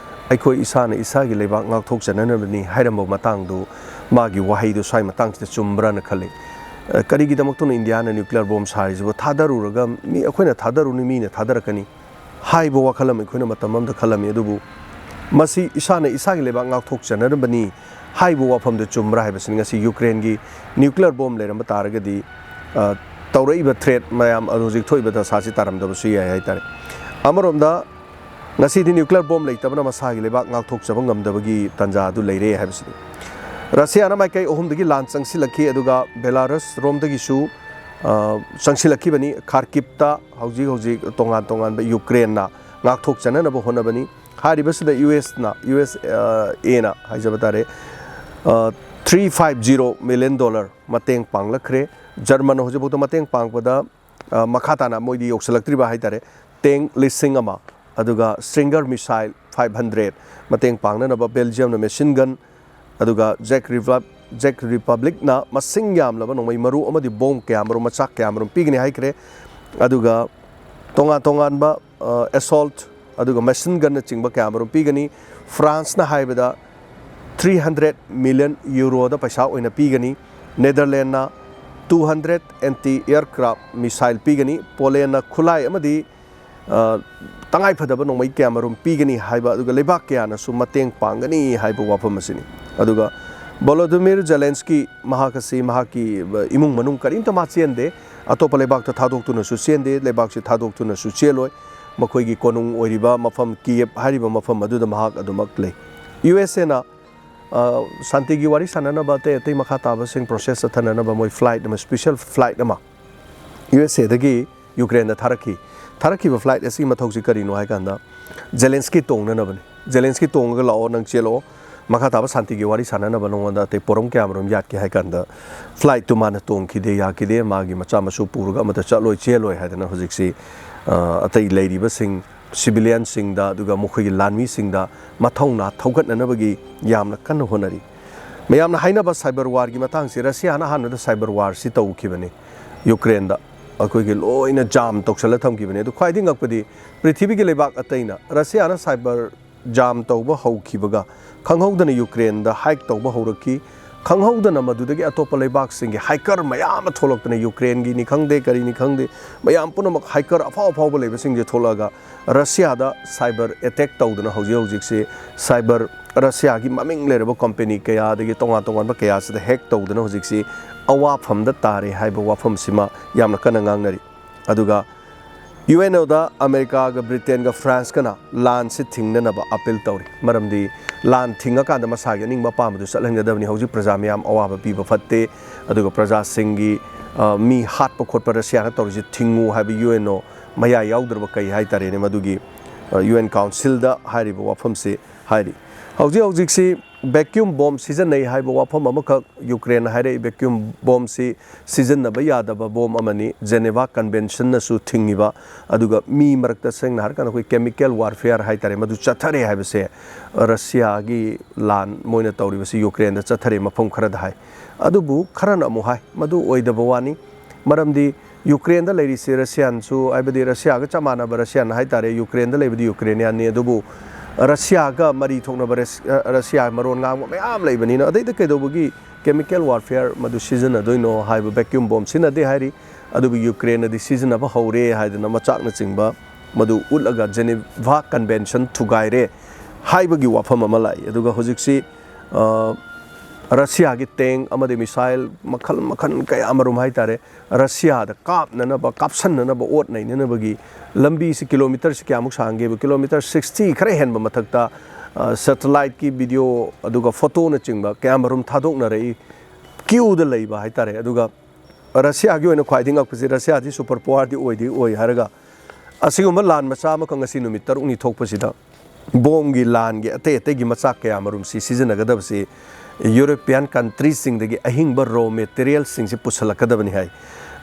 ꯑꯩꯈꯣꯏ ꯏꯁꯥꯅ ꯏꯁꯥꯒꯤ ꯂꯩꯕꯥꯛ ꯉꯥꯛꯊꯣꯛꯆꯅꯅꯕꯅꯤ ꯍꯥꯏꯔꯝꯕ ꯃꯇꯥꯡꯗꯨ, ꯃꯥꯒꯤ ꯋꯥꯍꯩꯗꯨ ꯁ꯭ꯋꯥꯏ ꯃꯇꯥꯡꯁꯤꯗ ꯆꯨꯝꯕ꯭ꯔꯥꯅ ꯈꯜꯂꯤ꯫ ꯑ, ꯀꯔꯤꯒꯤꯗꯃꯛꯇꯅꯣ ꯏꯟꯗꯤꯌꯥꯅ nuclear bomb ꯁꯥꯔꯤꯁꯤꯕꯨ? ꯊꯥꯗꯔꯨꯔꯒ ꯃꯤ, ꯑꯩꯈꯣꯏꯅ ꯊꯥꯗꯔꯨꯅꯤ, ꯃꯤꯅ ꯊꯥꯗꯔꯛꯀꯅꯤ ꯍꯥꯏꯕ ꯋꯥꯈꯜ ꯑꯃ ꯑꯩꯈꯣꯏꯅ ꯃꯇꯝ ꯑꯃꯗ ꯈꯜꯂꯝꯃꯤ꯫ ꯑꯗꯨꯕꯨ ꯃꯁꯤ ꯏꯁꯥꯅ ꯏꯁꯥꯒꯤ ꯂꯩꯕꯥꯛ ꯉꯥꯛꯊꯣꯛꯆꯅꯅꯕꯅꯤ ꯍꯥꯏꯕ ꯋꯥꯐꯝꯗꯨ ꯆꯨꯝꯕ꯭ꯔꯥ ꯍꯥꯏꯕꯁꯤꯅꯤ ꯉꯁꯤ ꯌꯨꯀ꯭ꯔꯦꯟꯒꯤ nuclear bomb ꯂꯩꯔꯝꯕ ꯇꯥꯔꯒꯗꯤ, ꯑ, ꯇꯧꯔꯛꯏꯕ threat ꯃꯌꯥꯝ ꯑꯗꯨ ꯍꯧꯖꯤꯛ ꯊꯣꯛꯏꯕ ꯗꯁꯥꯁꯤ ꯇꯥꯔꯝꯗꯕꯁꯨ ꯌꯥꯏ ꯍꯥꯏꯇꯥꯔꯦ꯫ ꯑꯃꯔꯣꯝꯗ ꯉꯁꯤꯗꯤ nuclear bomb ꯂꯩꯇꯕꯅ ꯃꯁꯥꯒꯤ ꯂꯩꯕꯥꯛ ꯉꯥꯛꯊꯣꯛꯆꯕ ꯉꯝꯗꯕꯒꯤ ꯇꯥꯟꯖꯥ ꯑꯗꯨ ꯂꯩꯔꯦ ꯍꯥꯏꯕꯁꯤꯅꯤ꯫ ꯔꯁꯤꯌꯥꯅ ꯃꯥꯏꯀꯩ ꯑꯍꯨꯝꯗꯒꯤ ꯂꯥꯟ ꯆꯪꯁꯤꯜꯂꯛꯈꯤ, ꯑꯗꯨꯒ ꯕꯦꯂꯥꯔꯁ ꯔꯣꯝꯗꯒꯤꯁꯨ, ꯑ, ꯆꯪꯁꯤꯜꯂꯛꯈꯤꯕꯅꯤ꯫ ꯈꯥꯔꯀꯤꯞꯇ ꯍꯧꯖꯤꯛ ꯍꯧꯖꯤꯛ ꯇꯣꯉꯥꯟ ꯇꯣꯉꯥꯟꯕ ꯌꯨꯀ꯭ꯔꯦꯟꯅ ꯉꯥꯛꯊꯣꯛꯆꯅꯅꯕ ꯍꯣꯠꯅꯕꯅꯤ꯫ ꯍꯥꯏꯔꯤꯕꯁꯤꯗ ꯌꯨ ꯑꯦꯁꯅ, ꯌꯨ ꯑꯦꯁ ꯑꯦꯅ ꯍꯥꯏꯖꯕ ꯇꯥꯔꯦ, ꯑ, three five zero million dollar ꯃꯇꯦꯡ ꯄꯥꯡꯂꯛꯈ꯭ꯔꯦ꯫ ꯖꯔꯃꯟꯅ ꯍꯧꯖꯤꯛꯐꯥꯎꯗ ꯃꯇꯦꯡ ꯄꯥꯡꯕꯗ, ꯑ, ꯃꯈꯥ ꯇꯥꯅ ꯃꯣꯏꯗꯤ ꯌꯧꯁꯤꯜꯂꯛꯇ꯭ꯔꯤꯕ ꯍꯥꯏꯇꯥꯔꯦ꯫ Tank ꯂꯤꯁꯤꯡ ꯑꯃ, ꯑꯗꯨꯒ Stinger missile five hundred ꯃꯇꯦꯡ ꯄꯥꯡꯅꯅꯕ, ꯕꯦꯜꯖꯤꯌꯝꯅ machine gun, ꯑꯗꯨꯒ ꯖꯦꯛ ꯔꯤꯄꯕ꯭ꯂꯤꯛꯅ ꯃꯁꯤꯡ ꯌꯥꯝꯂꯕ ꯅꯣꯡꯃꯩ ꯃꯔꯨ ꯑꯃꯗꯤ bomb ꯀꯌꯥꯃꯔꯨꯝ, ꯃꯆꯥꯛ ꯀꯌꯥꯃꯔꯨꯝ ꯄꯤꯒꯅꯤ ꯍꯥꯏꯈ꯭ꯔꯦ꯫ ꯑꯗꯨꯒ ꯇꯣꯉꯥꯟ ꯇꯣꯉꯥꯟꯕ, ꯑ, assault ꯑꯗꯨꯒ machine gunꯅꯆꯤꯡꯕ ꯀꯌꯥꯃꯔꯨꯝ ꯄꯤꯒꯅꯤ꯫ ꯐ꯭ꯔꯥꯟꯁꯅ ꯍꯥꯏꯕꯗ three hundred million euroꯗ ꯄꯩꯁꯥ ꯑꯣꯏꯅ ꯄꯤꯒꯅꯤ꯫ ꯅꯦꯗꯔꯂꯦꯟꯅ two hundred anti aircraft missile ꯄꯤꯒꯅꯤ꯫ ꯄꯣꯂꯦꯟꯅ ꯈꯨꯠꯂꯥꯏ ꯑꯃꯗꯤ, ꯑ, ꯇꯉꯥꯏꯐꯗꯕ ꯅꯣꯡꯃꯩ ꯀꯌꯥꯃꯔꯨꯝ ꯄꯤꯒꯅꯤ ꯍꯥꯏꯕ, ꯑꯗꯨꯒ ꯂꯩꯕꯥꯛ ꯀꯌꯥꯅꯁꯨ ꯃꯇꯦꯡ ꯄꯥꯡꯒꯅꯤ ꯍꯥꯏꯕ ꯋꯥꯐꯝ ꯑꯁꯤꯅꯤ꯫ ꯑꯗꯨꯒ ꯚꯣꯂꯣꯗꯤꯃꯤꯔ ꯖꯦꯂꯦꯟꯁꯀꯤ, ꯃꯍꯥꯛ ꯑꯁꯤ ꯃꯍꯥꯛꯀꯤ, ꯑ, ꯏꯃꯨꯡ ꯃꯅꯨꯡ ꯀꯔꯤꯝꯇ ꯃꯥ ꯆꯦꯟꯗꯦ, ꯑꯇꯣꯞꯄ ꯂꯩꯕꯥꯛꯇ ꯊꯥꯗꯣꯛꯇꯨꯅꯁꯨ ꯆꯦꯟꯗꯦ, ꯂꯩꯕꯥꯛꯁꯤ ꯊꯥꯗꯣꯛꯇꯨꯅꯁꯨ ꯆꯦꯜꯂꯣꯏ꯫ ꯃꯈꯣꯏꯒꯤ ꯀꯣꯅꯨꯡ ꯑꯣꯏꯔꯤꯕ ꯃꯐꯝ ꯀꯤꯌꯦꯞ ꯍꯥꯏꯔꯤꯕ ꯃꯐꯝ ꯑꯗꯨꯗ ꯃꯍꯥꯛ ꯑꯗꯨꯃꯛ ꯂꯩ꯫ ꯌꯨ ꯑꯦꯁ ꯑꯦꯅ, ꯑ, ꯁꯥꯟꯇꯤꯒꯤ ꯋꯥꯔꯤ ꯁꯥꯟꯅꯅꯕ ꯑꯇꯩ ꯑꯇꯩ ꯃꯈꯥ ꯇꯥꯕꯁꯤꯡ process ꯆꯠꯊꯅꯅꯕ ꯃꯣꯏ flight ꯑꯃ, special flight ꯑꯃ ꯌꯨ ꯑꯦꯁ ꯑꯦꯗꯒꯤ ꯌꯨꯀ꯭ꯔꯦꯟꯗ ꯊꯥꯔꯛꯈꯤ꯫ ꯊꯥꯔꯛꯈꯤꯕ flight ꯑꯁꯤꯒꯤ ꯃꯊꯧꯁꯤ ꯀꯔꯤꯅꯣ ꯍꯥꯏ ꯀꯥꯟꯗ, ꯖꯦꯂꯦꯟꯁꯀꯤ ꯇꯣꯡꯅꯅꯕꯅꯤ꯫ ꯖꯦꯂꯦꯟꯁꯀꯤ ꯇꯣꯡꯉꯒ ꯂꯥꯛꯑꯣ, ꯅꯪ ꯆꯦꯜꯂꯛꯑꯣ, ꯃꯈꯥ ꯇꯥꯕ ꯁꯥꯟꯇꯤꯒꯤ ꯋꯥꯔꯤ ꯁꯥꯟꯅꯅꯕ ꯅꯉꯣꯟꯗ ꯑꯇꯩ ꯄꯣꯔꯝ ꯀꯌꯥꯃꯔꯨꯝ ꯌꯥꯠꯀꯦ ꯍꯥꯏ ꯀꯥꯟꯗ, flightꯇꯨ ꯃꯥꯅ ꯇꯣꯡꯈꯤꯗꯦ, ꯌꯥꯈꯤꯗꯦ, ꯃꯥꯒꯤ ꯃꯆꯥ ꯃꯁꯨ ꯄꯨꯔꯒ ꯑꯃꯠꯇ ꯆꯠꯂꯣꯏ, ꯆꯦꯜꯂꯣꯏ ꯍꯥꯏꯗꯅ ꯍꯧꯖꯤꯛꯁꯤ, ꯑ, ꯑꯇꯩ ꯂꯩꯔꯤꯕꯁꯤꯡ, civilianꯁꯤꯡꯗ, ꯑꯗꯨꯒ ꯃꯈꯣꯏꯒꯤ ꯂꯥꯟꯃꯤꯁꯤꯡꯗ ꯃꯊꯧꯅꯥ ꯊꯧꯒꯠꯅꯅꯕꯒꯤ ꯌꯥꯝꯅ ꯀꯟꯅ ꯍꯣꯠꯅꯔꯤ꯫ ꯃꯌꯥꯝꯅ ꯍꯥꯏꯅꯕ cyber warꯒꯤ ꯃꯇꯥꯡꯁꯤ, ꯔꯁꯤꯌꯥꯅ ꯑꯍꯥꯟꯕꯗ cyber warꯁꯤ ꯇꯧꯈꯤꯕꯅꯤ ꯌꯨꯀ꯭ꯔꯦꯟꯗ꯫ ꯑꯩꯈꯣꯏꯒꯤ ꯂꯣꯏꯅ jam ꯇꯧꯁꯜꯂ ꯊꯝꯈꯤꯕꯅꯤ꯫ ꯑꯗꯨ ꯈ꯭ꯋꯥꯏꯗꯒꯤ ꯉꯛꯄꯗꯤ, ꯄ꯭ꯔꯤꯊꯤꯕꯤꯒꯤ ꯂꯩꯕꯥꯛ ꯑꯇꯩꯅ ꯔꯁꯤꯌꯥꯅ cyber ꯖꯥꯝ ꯇꯧꯕ ꯍꯧꯈꯤꯕꯒ ꯈꯪꯍꯧꯗꯅ ꯌꯨꯀ꯭ꯔꯦꯟꯗ ꯍꯥꯏꯛ ꯇꯧꯕ ꯍꯧꯔꯛꯈꯤ꯫ ꯈꯪꯍꯧꯗꯅ ꯃꯗꯨꯗꯒꯤ ꯑꯇꯣꯞꯄ ꯂꯩꯕꯥꯛꯁꯤꯡꯒꯤ ꯍꯥꯏꯀꯔ ꯃꯌꯥꯝ ꯑꯃ ꯊꯣꯛꯂꯛꯇꯅ, ꯌꯨꯀ꯭ꯔꯦꯟꯒꯤꯅꯤ ꯈꯪꯗꯦ, ꯀꯔꯤꯅꯤ ꯈꯪꯗꯦ, ꯃꯌꯥꯝ ꯄꯨꯝꯅꯃꯛ ꯍꯥꯏꯀꯔ ꯑꯐꯥꯎ ꯑꯐꯥꯎꯕ ꯂꯩꯕꯁꯤꯡꯁꯦ ꯊꯣꯛꯂꯛꯑꯒ ꯔꯁꯤꯌꯥꯗ ꯁꯥꯏꯕꯔ ꯑꯦꯇꯦꯛ ꯇꯧꯗꯅ ꯍꯧꯖꯤꯛ ꯍꯧꯖꯤꯛꯁꯤ ꯁꯥꯏꯕꯔ, ꯔꯁꯤꯌꯥꯒꯤ ꯃꯃꯤꯡ ꯂꯩꯔꯕ ꯀꯝꯄꯦꯅꯤ ꯀꯌꯥ ꯑꯗꯒꯤ ꯇꯣꯉꯥꯟ ꯇꯣꯉꯥꯟꯕ ꯀꯌꯥꯁꯤꯗ ꯍꯦꯛ ꯇꯧꯗꯅ ꯍꯧꯖꯤꯛꯁꯤ ꯑꯋꯥꯐꯝꯗ ꯇꯥꯔꯦ ꯍꯥꯏꯕ ꯋꯥꯐꯝꯁꯤꯃ ꯌꯥꯝꯅ ꯀꯟꯅ ꯉꯥꯡꯅꯔꯤ꯫ ꯑꯗꯨꯒ ꯌꯨ ꯑꯦꯟ ꯑꯣꯗ ꯑꯃꯦꯔꯤꯀꯥꯒ ꯕ꯭ꯔꯤꯇꯦꯟꯒ ꯐ꯭ꯔꯥꯟꯁꯀꯅ ꯂꯥꯟꯁꯤ ꯊꯤꯡꯅꯅꯕ ꯑꯄꯤꯜ ꯇꯧꯔꯤ꯫ ꯃꯔꯝꯗꯤ ꯂꯥꯟ ꯊꯤꯡꯉꯀꯥꯟꯗ ꯃꯁꯥꯒꯤ ꯑꯅꯤꯡꯕ ꯑꯄꯥꯝꯕꯗꯨ ꯆꯠꯍꯟꯒꯗꯕꯅꯤ꯫ ꯍꯧꯖꯤꯛ ꯄ꯭ꯔꯖꯥ ꯃꯌꯥꯝ ꯑꯋꯥꯕ ꯄꯤꯕ ꯐꯠꯇꯦ, ꯑꯗꯨꯒ ꯄ꯭ꯔꯖꯥꯁꯤꯡꯒꯤ, ꯑ, ꯃꯤ ꯍꯥꯠꯄ ꯈꯣꯠꯄ ꯔꯁꯤꯌꯥꯅ ꯇꯧꯔꯤꯁꯤ ꯊꯤꯡꯉꯨ ꯍꯥꯏꯕ ꯌꯨ ꯑꯦꯟ ꯑꯣ ꯃꯌꯥ ꯌꯥꯎꯗ꯭ꯔꯕ ꯀꯩ ꯍꯥꯏꯇꯥꯔꯦꯅꯦ, ꯃꯗꯨꯒꯤ, ꯑ, ꯌꯨ ꯑꯦꯟ ꯀꯥꯎꯟꯁꯤꯜꯗ ꯍꯥꯏꯔꯤꯕ ꯋꯥꯐꯝꯁꯤ ꯍꯥꯏꯔꯤ꯫ ꯍꯧꯖꯤꯛ ꯍꯧꯖꯤꯛꯁꯤ ꯚꯦꯀ꯭ꯌꯨꯝ ꯕꯣꯝ ꯁꯤꯖꯤꯟꯅꯩ ꯍꯥꯏꯕ ꯋꯥꯐꯝ ꯑꯃꯈꯛ ꯌꯨꯀ꯭ꯔꯦꯟꯅ ꯍꯥꯏꯔꯛꯏ꯫ ꯚꯦꯀ꯭ꯌꯨꯝ ꯕꯣꯝꯁꯤ ꯁꯤꯖꯤꯟꯅꯕ ꯌꯥꯗꯕ ꯕꯣꯝ ꯑꯃꯅꯤ, ꯖꯦꯅꯦꯚꯥ ꯀꯟꯚꯦꯟꯁꯟꯅꯁꯨ ꯊꯤꯡꯉꯤꯕ꯫ ꯑꯗꯨꯒ ꯃꯤ ꯃꯔꯛꯇ ꯁꯦꯡꯅ ꯍꯥꯏꯔꯀꯥꯟꯗ ꯑꯩꯈꯣꯏ ꯀꯦꯃꯤꯀꯦꯜ ꯋꯥꯔꯐꯤꯌꯥꯔ ꯍꯥꯏꯇꯥꯔꯦ, ꯃꯗꯨ ꯆꯠꯊꯔꯦ ꯍꯥꯏꯕꯁꯦ ꯔꯁꯤꯌꯥꯒꯤ ꯂꯥꯟ ꯃꯣꯏꯅ ꯇꯧꯔꯤꯕꯁꯤ ꯌꯨꯀ꯭ꯔꯦꯟꯗ ꯆꯠꯊꯔꯦ ꯃꯐꯝ ꯈꯔꯗ ꯍꯥꯏ꯫ ꯑꯗꯨꯕꯨ ꯈꯔꯅ ꯑꯃꯨꯛ ꯍꯥꯏ ꯃꯗꯨ ꯑꯣꯏꯗꯕ ꯋꯥꯅꯤ, ꯃꯔꯝꯗꯤ ꯌꯨꯀ꯭ꯔꯦꯟꯗ ꯂꯩꯔꯤꯁꯤ ꯔꯁꯤꯌꯥꯟꯁꯨ, ꯍꯥꯏꯕꯗꯤ ꯔꯁꯤꯌꯥꯒ ꯆꯞ ꯃꯥꯟꯅꯕ ꯔꯁꯤꯌꯥꯟ ꯍꯥꯏꯇꯥꯔꯦ, ꯌꯨꯀ꯭ꯔꯦꯟꯗ ꯂꯩꯕꯗꯤ ꯌꯨꯀ꯭ꯔꯦꯅꯤꯌꯥꯟꯅꯤ, ꯑꯗꯨꯕꯨ ꯔꯁꯤꯌꯥꯒ ꯃꯔꯤ ꯊꯣꯛꯅꯕ ꯔꯁ-, ꯑ, ꯔꯁꯤꯌꯥ ꯃꯔꯣꯟ ꯉꯥꯡꯕ ꯃꯌꯥꯝ ꯂꯩꯕꯅꯤꯅ ꯑꯗꯩꯗ ꯀꯩꯗꯧꯕꯒꯤ ꯀꯦꯃꯤꯀꯦꯜ ꯋꯥꯔꯐꯤꯌꯥꯔ ꯃꯗꯨ ꯁꯤꯖꯤꯟꯅꯗꯣꯏꯅꯣ ꯍꯥꯏꯕ, ꯚꯦꯀ꯭ꯌꯨꯝ ꯕꯣꯝ ꯁꯤꯖꯤꯟꯅꯗꯦ ꯍꯥꯏꯔꯤ, ꯑꯗꯨꯕꯨ ꯌꯨꯀ꯭ꯔꯦꯟꯅꯗꯤ ꯁꯤꯖꯤꯟꯅꯕ ꯍꯧꯔꯦ ꯍꯥꯏꯗꯅ ꯃꯆꯥꯛꯅꯆꯤꯡꯕ ꯃꯗꯨ ꯎꯠꯂꯒ ꯖꯦꯅꯤꯚꯥ ꯀꯟꯚꯦꯟꯁꯟ ꯊꯨꯒꯥꯏꯔꯦ ꯍꯥꯏꯕꯒꯤ ꯋꯥꯐꯝ ꯑꯃ ꯂꯥꯛꯏ꯫ ꯑꯗꯨꯒ ꯍꯧꯖꯤꯛꯁꯤ, ꯑ, ꯔꯁꯤꯌꯥꯒꯤ ꯇꯦꯡ ꯑꯃꯗꯤ ꯃꯤꯁꯥꯏꯜ ꯃꯈꯜ ꯃꯈꯜ ꯀꯌꯥ ꯑꯃꯔꯣꯝ ꯍꯥꯏꯇꯥꯔꯦ, ꯔꯁꯤꯌꯥꯗ ꯀꯥꯞꯅꯅꯕ, ꯀꯥꯞꯁꯟꯅꯅꯕ, ꯑꯣꯠ ꯅꯩꯅꯅꯕꯒꯤ ꯂꯝꯕꯤꯁꯤ ꯀꯤꯂꯣꯃꯤꯇꯔꯁꯤ ꯀꯌꯥꯃꯨꯛ ꯁꯥꯡꯒꯦꯕ? ꯀꯤꯂꯣꯃꯤꯇꯔ ꯁꯤꯛꯁꯇꯤ ꯈꯔ ꯍꯦꯟꯕ ꯃꯊꯛꯇ, ꯑ, ꯁꯦꯇꯦꯂꯥꯏꯠꯀꯤ ꯚꯤꯗꯤꯑꯣ ꯑꯗꯨꯒ ꯐꯣꯇꯣꯅꯆꯤꯡꯕ ꯀꯌꯥꯃꯔꯨꯝ ꯊꯥꯗꯣꯛꯅꯔꯛꯏ, ꯀ꯭ꯌꯨꯗ ꯂꯩꯕ ꯍꯥꯏꯇꯥꯔꯦ꯫ ꯑꯗꯨꯒ ꯔꯁꯤꯌꯥꯒꯤ ꯑꯣꯏꯅ ꯈ꯭ꯋꯥꯏꯗꯒꯤ ꯉꯛꯄꯁꯤ, ꯔꯁꯤꯌꯥꯗꯤ ꯁꯨꯄꯔ ꯄꯥꯋꯔꯗꯤ ꯑꯣꯏꯗꯤ ꯑꯣꯏ ꯍꯥꯏꯔꯒ, ꯑꯁꯤꯒꯨꯝꯕ ꯂꯥꯟ ꯃꯆꯥ ꯑꯃꯈꯛ ꯉꯁꯤ ꯅꯨꯃꯤꯠ ꯇꯔꯨꯛꯅꯤ ꯊꯣꯛꯄꯁꯤꯗ, ꯕꯣꯝꯒꯤ ꯂꯥꯟꯒꯤ ꯑꯇꯩ ꯑꯇꯩꯒꯤ ꯃꯆꯥꯛ ꯀꯌꯥ ꯃꯔꯨꯝꯁꯤ ꯁꯤꯖꯤꯟꯅꯒꯗꯕꯁꯤ ꯌꯨꯔꯣꯄꯤꯌꯥꯟ ꯀꯟꯇ꯭ꯔꯤꯁꯤꯡꯗꯒꯤ ꯑꯍꯤꯡꯕ ꯔꯣ ꯃꯦꯇꯔꯤꯌꯦꯜꯁꯤꯡꯁꯤ ꯄꯨꯁꯜꯂꯛꯀꯗꯕꯅꯤ ꯍꯥꯏ꯫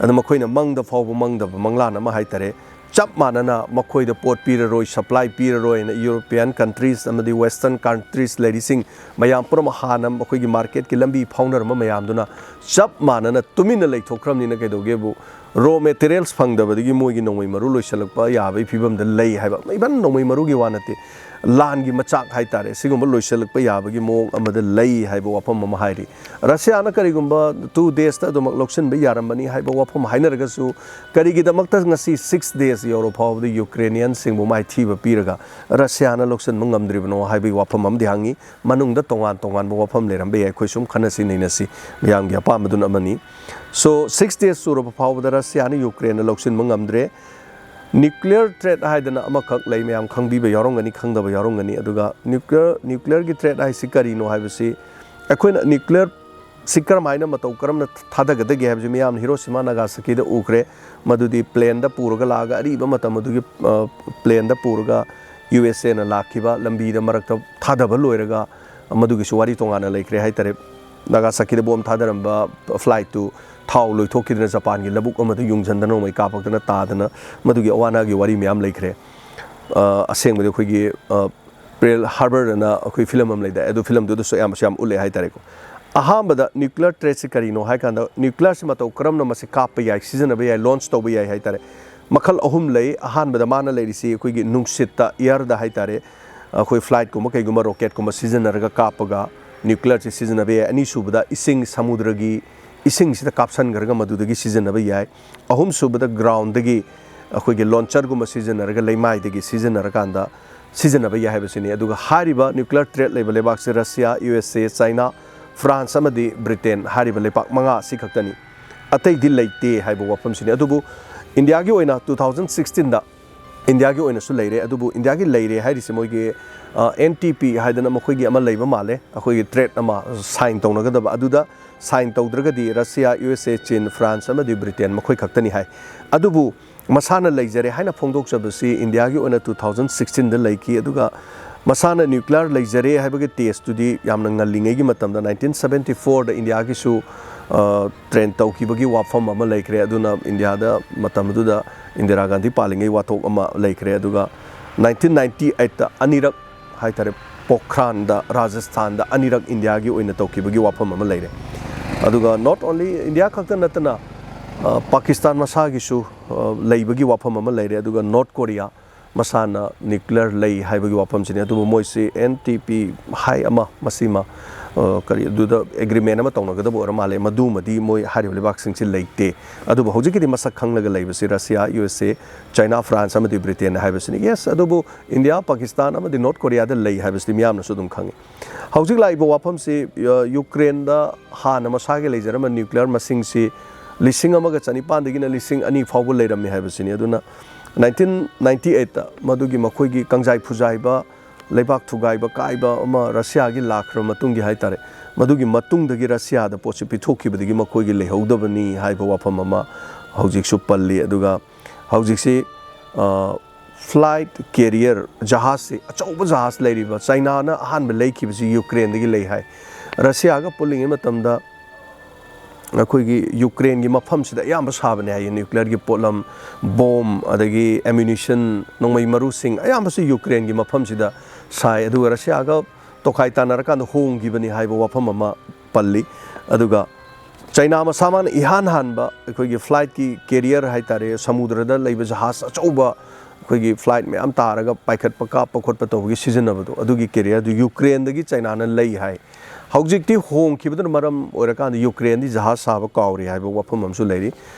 ꯑꯗꯨ ꯃꯈꯣꯏꯅ ꯃꯪꯗ ꯐꯥꯎꯕ ꯃꯪꯗꯕ ꯃꯪꯂꯥꯟ ꯑꯃ ꯍꯥꯏꯇꯥꯔꯦ, ꯆꯞ ꯃꯥꯟꯅꯅ ꯃꯈꯣꯏꯗ ꯄꯣꯠ ꯄꯤꯔꯔꯣꯏ, ꯁꯄ꯭ꯂꯥꯏ ꯄꯤꯔꯔꯣꯏꯅ ꯌꯨꯔꯣꯄꯤꯌꯥꯟ ꯀꯟꯇ꯭ꯔꯤꯁ ꯑꯃꯗꯤ ꯋꯦꯁꯇꯔꯟ ꯀꯟꯇ꯭ꯔꯤꯁ ꯂꯩꯔꯤꯁꯤꯡ ꯃꯌꯥꯝ ꯄꯨꯝꯅꯃꯛ ꯍꯥꯟꯅ ꯃꯈꯣꯏꯒꯤ ꯃꯥꯔꯀꯦꯠꯀꯤ ꯂꯝꯕꯤ ꯐꯥꯎꯅꯔꯝꯕ ꯃꯌꯥꯝꯗꯨꯅ ꯆꯞ ꯃꯥꯟꯅꯅ ꯇꯨꯃꯤꯟꯅ ꯂꯩꯊꯣꯛꯈ꯭ꯔꯕꯅꯤꯅ ꯀꯩꯗꯧꯒꯦꯕꯨ, ꯔꯣ ꯃꯦꯇꯔꯤꯌꯦꯜꯁ ꯐꯪꯗꯕꯗꯒꯤ ꯃꯣꯏꯒꯤ ꯅꯣꯡꯃꯩ ꯃꯔꯨ ꯂꯣꯏꯁꯤꯜꯂꯛꯄ ꯌꯥꯕꯒꯤ ꯐꯤꯕꯝꯗ ꯂꯩ ꯍꯥꯏꯕ꯫ ꯏꯚꯟ ꯅꯣꯡꯃꯩ ꯃꯔꯨꯒꯤ ꯋꯥ ꯅꯠꯇꯦ, ꯂꯥꯟꯒꯤ ꯃꯆꯥꯛ ꯍꯥꯏꯇꯥꯔꯦ, ꯁꯤꯒꯨꯝꯕ ꯂꯣꯏꯁꯤꯜꯂꯛꯄ ꯌꯥꯕꯒꯤ ꯃꯑꯣꯡ ꯑꯃꯗ ꯂꯩ ꯍꯥꯏꯕ ꯋꯥꯐꯝ ꯑꯃ ꯍꯥꯏꯔꯤ꯫ ꯔꯁꯤꯌꯥꯅ ꯀꯔꯤꯒꯨꯝꯕ ꯇꯨ ꯗꯦꯖꯇ ꯑꯗꯨꯃꯛ ꯂꯧꯁꯤꯟꯕ ꯌꯥꯔꯝꯕꯅꯤ ꯍꯥꯏꯕ ꯋꯥꯐꯝ ꯍꯥꯏꯅꯔꯒꯁꯨ, ꯀꯔꯤꯒꯤꯗꯃꯛꯇ ꯉꯁꯤ ꯁꯤꯛꯁ ꯗꯦꯖ ꯌꯧꯔ ꯐꯥꯎꯕꯗ ꯌꯨꯀ꯭ꯔꯦꯅꯤꯌꯟꯁꯤꯡꯕꯨ ꯃꯥꯏꯊꯤꯕ ꯄꯤꯔꯒ ꯔꯁꯤꯌꯥꯅ ꯂꯧꯁꯤꯟꯕ ꯉꯝꯗ꯭ꯔꯤꯕꯅꯣ ꯍꯥꯏꯕꯒꯤ ꯋꯥꯐꯝ ꯑꯃꯗꯤ ꯍꯪꯉꯤ꯫ ꯃꯅꯨꯡꯗ ꯇꯣꯉꯥꯟ ꯇꯣꯉꯥꯟꯕ ꯋꯥꯐꯝ ꯂꯩꯔꯝꯕ ꯌꯥꯏ, ꯑꯩꯈꯣꯏ ꯁꯨꯝ ꯈꯟꯅꯁꯤ ꯅꯩꯅꯁꯤ, ꯃꯌꯥꯝꯒꯤ ꯑꯄꯥꯝꯕꯗꯨꯅ ꯑꯃꯅꯤ꯫ ꯁꯣ ꯁꯤꯛꯁ ꯗꯦꯖ ꯁꯨꯔꯕ ꯐꯥꯎꯕꯗ ꯔꯁꯤꯌꯥꯅ ꯌꯨꯀ꯭ꯔꯦꯟꯅ ꯂꯧꯁꯤꯟꯕ ꯉꯝꯗ꯭ꯔꯦ꯫ ꯅ꯭ꯌꯨꯀ꯭ꯂꯤꯌꯔ ꯊ꯭ꯔꯦꯠ ꯍꯥꯏꯗꯅ ꯑꯃꯈꯛ ꯂꯩ, ꯃꯌꯥꯝ ꯈꯪꯕꯤꯕ ꯌꯥꯎꯔꯝꯒꯅꯤ, ꯈꯪꯗꯕ ꯌꯥꯎꯔꯝꯒꯅꯤ꯫ ꯑꯗꯨꯒ ꯅ꯭ꯌꯨꯀ꯭ꯂꯤꯌꯔ ꯅ꯭ꯌꯨꯀ꯭ꯂꯤꯌꯔꯒꯤ ꯊ꯭ꯔꯦꯠ ꯍꯥꯏꯁꯤ ꯀꯔꯤꯅꯣ ꯍꯥꯏꯕꯁꯤ, ꯑꯩꯈꯣꯏꯅ ꯅ꯭ꯌꯨꯀ꯭ꯂꯤꯌꯔ ꯁꯤ ꯀꯔꯝꯍꯥꯏꯅ ꯃꯇꯧ ꯀꯔꯝꯅ ꯊꯥꯗꯒꯗꯒꯦ ꯍꯥꯏꯕꯁꯤ ꯃꯤꯌꯥꯝꯅ ꯍꯤꯔꯣꯁꯤꯃꯥ ꯅꯥꯒꯥꯁꯥꯀꯤꯗ ꯎꯈ꯭ꯔꯦ꯫ ꯃꯗꯨꯗꯤ ꯄ꯭ꯂꯦꯟꯗ ꯄꯨꯔꯒ ꯂꯥꯛꯑꯒ, ꯑꯔꯤꯕ ꯃꯇꯝ ꯑꯗꯨꯒꯤ ꯄ꯭ꯂꯦꯟꯗ ꯄꯨꯔꯒ ꯌꯨ ꯑꯦꯁ ꯑꯦꯅ ꯂꯥꯛꯈꯤꯕ, ꯂꯝꯕꯤꯗ ꯃꯔꯛꯇ ꯊꯥꯗꯕ ꯂꯣꯏꯔꯒ, ꯃꯗꯨꯒꯤꯁꯨ ꯋꯥꯔꯤ ꯇꯣꯉꯥꯟꯅ ꯂꯩꯈ꯭ꯔꯦ ꯍꯥꯏꯇꯥꯔꯦ꯫ ꯅꯥꯒꯥꯁꯥꯀꯤꯗ ꯕꯣꯝ ꯊꯥꯗꯔꯝꯕ ꯐ꯭ꯂꯥꯏꯠꯇꯨ ꯊꯥꯎ ꯂꯣꯏꯊꯣꯛꯈꯤꯗꯅ ꯖꯄꯥꯟꯒꯤ ꯂꯧꯕꯨꯛ ꯑꯃꯗ ꯌꯨꯡꯁꯤꯟꯗꯅ ꯅꯣꯡꯃꯩ ꯀꯥꯞꯄꯛꯇꯅ ꯇꯥꯗꯅ, ꯃꯗꯨꯒꯤ ꯑꯋꯥ ꯑꯅꯥꯒꯤ ꯋꯥꯔꯤ ꯃꯌꯥꯝ ꯂꯩꯈ꯭ꯔꯦ꯫ ꯑ, ꯑꯁꯦꯡꯕꯗꯤ ꯑꯩꯈꯣꯏꯒꯤ, ꯑ, ꯄꯦꯔꯜ ꯍꯥꯔꯕꯔ ꯑꯅ ꯑꯩꯈꯣꯏ ꯐꯤꯂꯝ ꯑꯃ ꯂꯩꯗꯥꯏ, ꯑꯗꯨ ꯐꯤꯂꯝꯗꯨꯗꯁꯨ ꯑꯌꯥꯝꯕꯁꯨ ꯌꯥꯝ ꯎꯠꯂꯦ ꯍꯥꯏꯇꯥꯔꯦꯀꯣ꯫ ꯑꯍꯥꯟꯕꯗ ꯅ꯭ꯌꯨꯀ꯭ꯂꯤꯌꯔ ꯊ꯭ꯔꯦꯠꯁꯤ ꯀꯔꯤꯅꯣ ꯍꯥꯏ ꯀꯥꯟꯗ, ꯅ꯭ꯌꯨꯀ꯭ꯂꯤꯌꯔꯁꯤ ꯃꯇꯧ ꯀꯔꯝꯅ ꯃꯁꯤ ꯀꯥꯞꯄ ꯌꯥꯏ, ꯁꯤꯖꯤꯟꯅꯕ ꯌꯥꯏ, ꯂꯣꯟꯆ ꯇꯧꯕ ꯌꯥꯏ ꯍꯥꯏꯇꯥꯔꯦ꯫ ꯃꯈꯜ ꯑꯍꯨꯝ ꯂꯩ꯫ ꯑꯍꯥꯟꯕꯗ ꯃꯥꯅ ꯂꯩꯔꯤꯁꯤ ꯑꯩꯈꯣꯏꯒꯤ ꯅꯨꯡꯁꯤꯠꯇ, ꯏꯌꯔꯗ ꯍꯥꯏꯇꯥꯔꯦ, ꯑꯩꯈꯣꯏ ꯐ꯭ꯂꯥꯏꯠꯀꯨꯝꯕ ꯀꯩꯒꯨꯝꯕ ꯔꯣꯀꯦꯠꯀꯨꯝꯕ ꯁꯤꯖꯤꯟꯅꯔꯒ ꯀꯥꯞꯄꯒ ꯅ꯭ꯌꯨꯀ꯭ꯂꯤꯌꯔꯁꯤ ꯁꯤꯖꯤꯟꯅꯕ ꯌꯥꯏ꯫ ꯑꯅꯤꯁꯨꯕꯗ ꯏꯁꯤꯡ, ꯁꯃꯨꯗ꯭ꯔꯒꯤ ꯏꯁꯤꯡꯁꯤꯗ ꯀꯥꯞꯁꯟꯈ꯭ꯔꯒ ꯃꯗꯨꯗꯒꯤ ꯁꯤꯖꯤꯟꯅꯕ ꯌꯥꯏ꯫ ꯑꯍꯨꯝꯁꯨꯕꯗ ꯒ꯭ꯔꯥꯎꯟꯗꯒꯤ ꯑꯩꯈꯣꯏꯒꯤ ꯂꯣꯟꯆꯔꯒꯨꯝꯕ ꯁꯤꯖꯤꯟꯅꯔꯒ, ꯂꯩꯃꯥꯏꯗꯒꯤ ꯁꯤꯖꯤꯟꯅꯔꯀꯥꯟꯗ ꯁꯤꯖꯤꯟꯅꯕ ꯌꯥꯏ ꯍꯥꯏꯕꯁꯤꯅꯤ꯫ ꯑꯗꯨꯒ ꯍꯥꯏꯔꯤꯕ ꯅ꯭ꯌꯨꯀ꯭ꯂꯤꯌꯔ ꯊ꯭ꯔꯦꯠ ꯂꯩꯕ ꯂꯩꯕꯥꯛꯁꯦ ꯔꯁꯤꯌꯥ, ꯌꯨ ꯑꯦꯁ ꯑꯦ, ꯆꯥꯏꯅꯥ, ꯐ꯭ꯔꯥꯟꯁ ꯑꯃꯗꯤ ꯕ꯭ꯔꯤꯇꯦꯟ ꯍꯥꯏꯔꯤꯕ ꯂꯩꯄꯥꯛ ꯃꯉꯥ ꯑꯁꯤ ꯈꯛꯇꯅꯤ꯫ ꯑꯇꯩꯗꯤ ꯂꯩꯇꯦ ꯍꯥꯏꯕ ꯋꯥꯐꯝꯁꯤꯅꯤ꯫ ꯑꯗꯨꯕꯨ ꯏꯟꯗꯤꯌꯥꯒꯤ ꯑꯣꯏꯅ ꯇꯨ ꯊꯥꯎꯖꯟ ꯁꯤꯛꯁꯇꯤꯟꯗ ꯏꯟꯗꯤꯌꯥꯒꯤ ꯑꯣꯏꯅꯁꯨ ꯂꯩꯔꯦ꯫ ꯑꯗꯨꯕꯨ ꯏꯟꯗꯤꯌꯥꯒꯤ ꯂꯩꯔꯦ ꯍꯥꯏꯔꯤꯁꯦ ꯃꯣꯏꯒꯤ, ꯑ, ꯑꯦꯟ ꯇꯤ ꯄꯤ ꯍꯥꯏꯗꯅ ꯃꯈꯣꯏꯒꯤ ꯑꯃ ꯂꯩꯕ ꯃꯥꯜꯂꯦ, ꯑꯩꯈꯣꯏꯒꯤ ꯊ꯭ꯔꯦꯠ ꯑꯃ ꯁꯥꯏꯟ ꯇꯧꯅꯒꯗꯕ꯫ ꯑꯗꯨꯗ ꯁꯥꯏꯟ ꯇꯧꯗ꯭ꯔꯒꯗꯤ ꯔꯁꯤꯌꯥ, ꯌꯨ ꯑꯦꯁ ꯑꯦ, ꯆꯤꯟ, ꯐ꯭ꯔꯥꯟꯁ ꯑꯃꯗꯤ ꯕ꯭ꯔꯤꯇꯦꯟ ꯃꯈꯣꯏ ꯈꯛꯇꯅꯤ ꯍꯥꯏ꯫ ꯑꯗꯨꯕꯨ ꯃꯁꯥꯅ ꯂꯩꯖꯔꯦ ꯍꯥꯏꯅ ꯐꯣꯡꯗꯣꯛꯆꯕꯁꯤ ꯏꯟꯗꯤꯌꯥꯒꯤ ꯑꯣꯏꯅ ꯇꯨ ꯊꯥꯎꯖꯟ ꯁꯤꯛꯁꯇꯤꯟꯗ ꯂꯩꯈꯤ꯫ ꯑꯗꯨꯒ ꯃꯁꯥꯅ ꯅ꯭ꯌꯨꯀ꯭ꯂꯤꯌꯔ ꯂꯩꯖꯔꯦ ꯍꯥꯏꯕꯒꯤ ꯇꯦꯁꯇꯨꯗꯤ ꯌꯥꯝꯅ ꯉꯜꯂꯤꯉꯩꯒꯤ ꯃꯇꯝꯗ, ꯅꯥꯏꯟꯇꯤꯟ ꯁꯕꯦꯟꯇꯤ ꯐꯣꯔꯗ ꯏꯟꯗꯤꯌꯥꯒꯤꯁꯨ ꯇ꯭ꯔꯦꯟ ꯇꯧꯈꯤꯕꯒꯤ ꯋꯥꯐꯝ ꯑꯃ ꯂꯩꯈ꯭ꯔꯦ꯫ ꯑꯗꯨꯅ ꯏꯟꯗꯤꯌꯥꯗ ꯃꯇꯝ ꯑꯗꯨꯗ ꯏꯟꯗꯤꯔꯥ ꯒꯥꯟꯙꯤ ꯄꯥꯜꯂꯤꯉꯩ ꯋꯥꯊꯣꯛ ꯑꯃ ꯂꯩꯈ꯭ꯔꯦ꯫ ꯑꯗꯨꯒ ꯅꯥꯏꯟꯇꯤꯟ ꯅꯥꯏꯟꯇꯤ ꯑꯩꯠꯇ ꯑꯅꯤꯔꯛ ꯍꯥꯏꯇꯥꯔꯦ, ꯄꯣꯈ꯭ꯔꯥꯟꯗ, ꯔꯥꯖꯁꯊꯥꯟꯗ ꯑꯅꯤꯔꯛ ꯏꯟꯗꯤꯌꯥꯒꯤ ꯑꯣꯏꯅ ꯇꯧꯈꯤꯕꯒꯤ ꯋꯥꯐꯝ ꯑꯃ ꯂꯩꯔꯦ꯫ ꯑꯗꯨꯒ not only ꯏꯟꯗꯤꯌꯥ ꯈꯛꯇ ꯅꯠꯇꯅ, ꯑ, ꯄꯥꯀꯤꯁꯇꯥꯟ ꯃꯁꯥꯒꯤꯁꯨ, ꯑ, ꯂꯩꯕꯒꯤ ꯋꯥꯐꯝ ꯑꯃ ꯂꯩꯔꯦ꯫ ꯑꯗꯨꯒ ꯅꯣꯔꯠ ꯀꯣꯔꯤꯌꯥ ꯃꯁꯥꯅ ꯅ꯭ꯌꯨꯀ꯭ꯂꯤꯌꯔ ꯂꯩ ꯍꯥꯏꯕꯒꯤ ꯋꯥꯐꯝꯁꯤꯅꯤ꯫ ꯑꯗꯨꯕꯨ ꯃꯣꯏꯁꯤ ꯑꯦꯟ ꯇꯤ ꯄꯤ ꯍꯥꯏ ꯑꯃ, ꯃꯁꯤꯃ, ꯑ, ꯀꯔꯤ, ꯑꯗꯨꯗ ꯑꯦꯒ꯭ꯔꯤꯃꯦꯟ ꯑꯃ ꯇꯧꯅꯒꯗꯕ ꯑꯣꯏꯔ ꯃꯥꯜꯂꯦ꯫ ꯃꯗꯨꯃꯗꯤ ꯃꯣꯏ ꯍꯥꯏꯔꯤꯕ ꯂꯩꯕꯥꯛꯁꯤꯡꯁꯤ ꯂꯩꯇꯦ꯫ ꯑꯗꯨꯕꯨ ꯍꯧꯖꯤꯛꯀꯤꯗꯤ ꯃꯁꯛ ꯈꯪꯂꯒ ꯂꯩꯕꯁꯤ ꯔꯁꯤꯌꯥ, ꯌꯨ ꯑꯦꯁ ꯑꯦ, ꯆꯥꯏꯅꯥ, ꯐ꯭ꯔꯥꯟꯁ ꯑꯃꯗꯤ ꯕ꯭ꯔꯤꯇꯦꯟ ꯍꯥꯏꯕꯁꯤꯅꯤ꯫ ꯌꯦꯁ, ꯑꯗꯨꯕꯨ ꯏꯟꯗꯤꯌꯥ, ꯄꯥꯀꯤꯁꯇꯥꯟ ꯑꯃꯗꯤ ꯅꯣꯔꯠ ꯀꯣꯔꯤꯌꯥꯗ ꯂꯩ ꯍꯥꯏꯕꯁꯤꯗꯤ ꯃꯤꯌꯥꯝꯅꯁꯨ ꯑꯗꯨꯝ ꯈꯪꯉꯤ꯫ ꯍꯧꯖꯤꯛ ꯂꯥꯛꯏꯕ ꯋꯥꯐꯝꯁꯤ, ꯑ, ꯌꯨꯀ꯭ꯔꯦꯟꯗ ꯍꯥꯟꯅ ꯃꯁꯥꯒꯤ ꯂꯩꯖꯔꯝꯕ ꯅ꯭ꯌꯨꯀ꯭ꯂꯤꯌꯔ ꯃꯁꯤꯡꯁꯤ ꯂꯤꯁꯤꯡ ꯑꯃꯒ ꯆꯅꯤꯄꯥꯟꯗꯒꯤꯅ ꯂꯤꯁꯤꯡ ꯑꯅꯤ ꯐꯥꯎꯕ ꯂꯩꯔꯝꯃꯤ ꯍꯥꯏꯕꯁꯤꯅꯤ꯫ ꯑꯗꯨꯅ ꯅꯥꯏꯟꯇꯤꯟ ꯅꯥꯏꯟꯇꯤ ꯑꯩꯠꯇ ꯃꯗꯨꯒꯤ ꯃꯈꯣꯏꯒꯤ ꯀꯪꯖꯥꯏ ꯐꯨꯖꯥꯏꯕ, ꯂꯩꯕꯥꯛ ꯊꯨꯒꯥꯏꯕ ꯀꯥꯏꯕ ꯑꯃ ꯔꯁꯤꯌꯥꯒꯤ ꯂꯥꯛꯈ꯭ꯔꯕ ꯃꯇꯨꯡꯒꯤ ꯍꯥꯏꯇꯥꯔꯦ, ꯃꯗꯨꯒꯤ ꯃꯇꯨꯡꯗꯒꯤ ꯔꯁꯤꯌꯥꯗ ꯄꯣꯠꯁꯤ ꯄꯤꯊꯣꯛꯈꯤꯕꯗꯒꯤ ꯃꯈꯣꯏꯒꯤ ꯂꯩꯍꯧꯗꯕꯅꯤ ꯍꯥꯏꯕ ꯋꯥꯐꯝ ꯑꯃ ꯍꯧꯖꯤꯛꯁꯨ ꯄꯜꯂꯤ꯫ ꯑꯗꯨꯒ ꯍꯧꯖꯤꯛꯁꯤ, ꯑ, ꯐ꯭ꯂꯥꯏꯠ ꯀꯦꯔꯤꯌꯔ ꯖꯍꯥꯖꯁꯤ, ꯑꯆꯧꯕ ꯖꯍꯥꯖ ꯂꯩꯔꯤꯕ ꯆꯥꯏꯅꯥꯅ ꯑꯍꯥꯟꯕ ꯂꯩꯈꯤꯕꯁꯤ ꯌꯨꯀ꯭ꯔꯦꯟꯗꯒꯤ ꯂꯩ ꯍꯥꯏ꯫ ꯔꯁꯤꯌꯥꯒ ꯄꯨꯜꯂꯤꯉꯩ ꯃꯇꯝꯗ ꯑꯩꯈꯣꯏꯒꯤ ꯌꯨꯀ꯭ꯔꯦꯟꯒꯤ ꯃꯐꯝꯁꯤꯗ ꯑꯌꯥꯝꯕ ꯁꯥꯕꯅꯦ ꯍꯥꯏꯌꯦ꯫ ꯅ꯭ꯌꯨꯀ꯭ꯂꯤꯌꯔꯒꯤ ꯄꯣꯠꯂꯝ, ꯕꯣꯝ, ꯑꯗꯒꯤ ꯑꯦꯃꯨꯅꯤꯁꯟ, ꯅꯣꯡꯃꯩ ꯃꯔꯨꯁꯤꯡ ꯑꯌꯥꯝꯕꯁꯤ ꯌꯨꯀ꯭ꯔꯦꯟꯒꯤ ꯃꯐꯝꯁꯤꯗ ꯁꯥꯏ꯫ ꯑꯗꯨꯒ ꯔꯁꯤꯌꯥꯒ ꯇꯣꯈꯥꯏ ꯇꯥꯟꯅꯔꯀꯥꯟꯗ ꯍꯣꯡꯈꯤꯕꯅꯤ ꯍꯥꯏꯕ ꯋꯥꯐꯝ ꯑꯃ ꯄꯜꯂꯤ꯫ ꯑꯗꯨꯒ ꯆꯥꯏꯅꯥ ꯃꯁꯥꯃꯛꯅ ꯏꯍꯥꯟ ꯍꯥꯟꯕ ꯑꯩꯈꯣꯏꯒꯤ ꯐ꯭ꯂꯥꯏꯠꯀꯤ ꯀꯦꯔꯤꯌꯔ ꯍꯥꯏꯇꯥꯔꯦ, ꯁꯃꯨꯗ꯭ꯔꯗ ꯂꯩꯕ ꯖꯍꯥꯖ ꯑꯆꯧꯕ, ꯑꯩꯈꯣꯏꯒꯤ ꯐ꯭ꯂꯥꯏꯠ ꯃꯌꯥꯝ ꯇꯥꯔꯒ ꯄꯥꯏꯈꯠꯄ, ꯀꯥꯞꯄ ꯈꯣꯠꯄ ꯇꯧꯕꯒꯤ ꯁꯤꯖꯤꯟꯅꯕꯗꯣ, ꯑꯗꯨꯒꯤ ꯀꯦꯔꯤꯌꯔꯗꯨ ꯌꯨꯀ꯭ꯔꯦꯟꯗꯒꯤ ꯆꯥꯏꯅꯥꯅ ꯂꯩ ꯍꯥꯏ꯫ ꯍꯧꯖꯤꯛꯇꯤ ꯍꯣꯡꯈꯤꯕꯗꯨꯅ ꯃꯔꯝ ꯑꯣꯏꯔꯀꯥꯟꯗ ꯌꯨꯀ꯭ꯔꯦꯟꯗꯤ ꯖꯍꯥꯖ ꯁꯥꯕ ꯀꯥꯎꯔꯤ ꯍꯥꯏꯕ ꯋꯥꯐꯝ ꯑꯃꯁꯨ ꯂꯩꯔꯤ꯫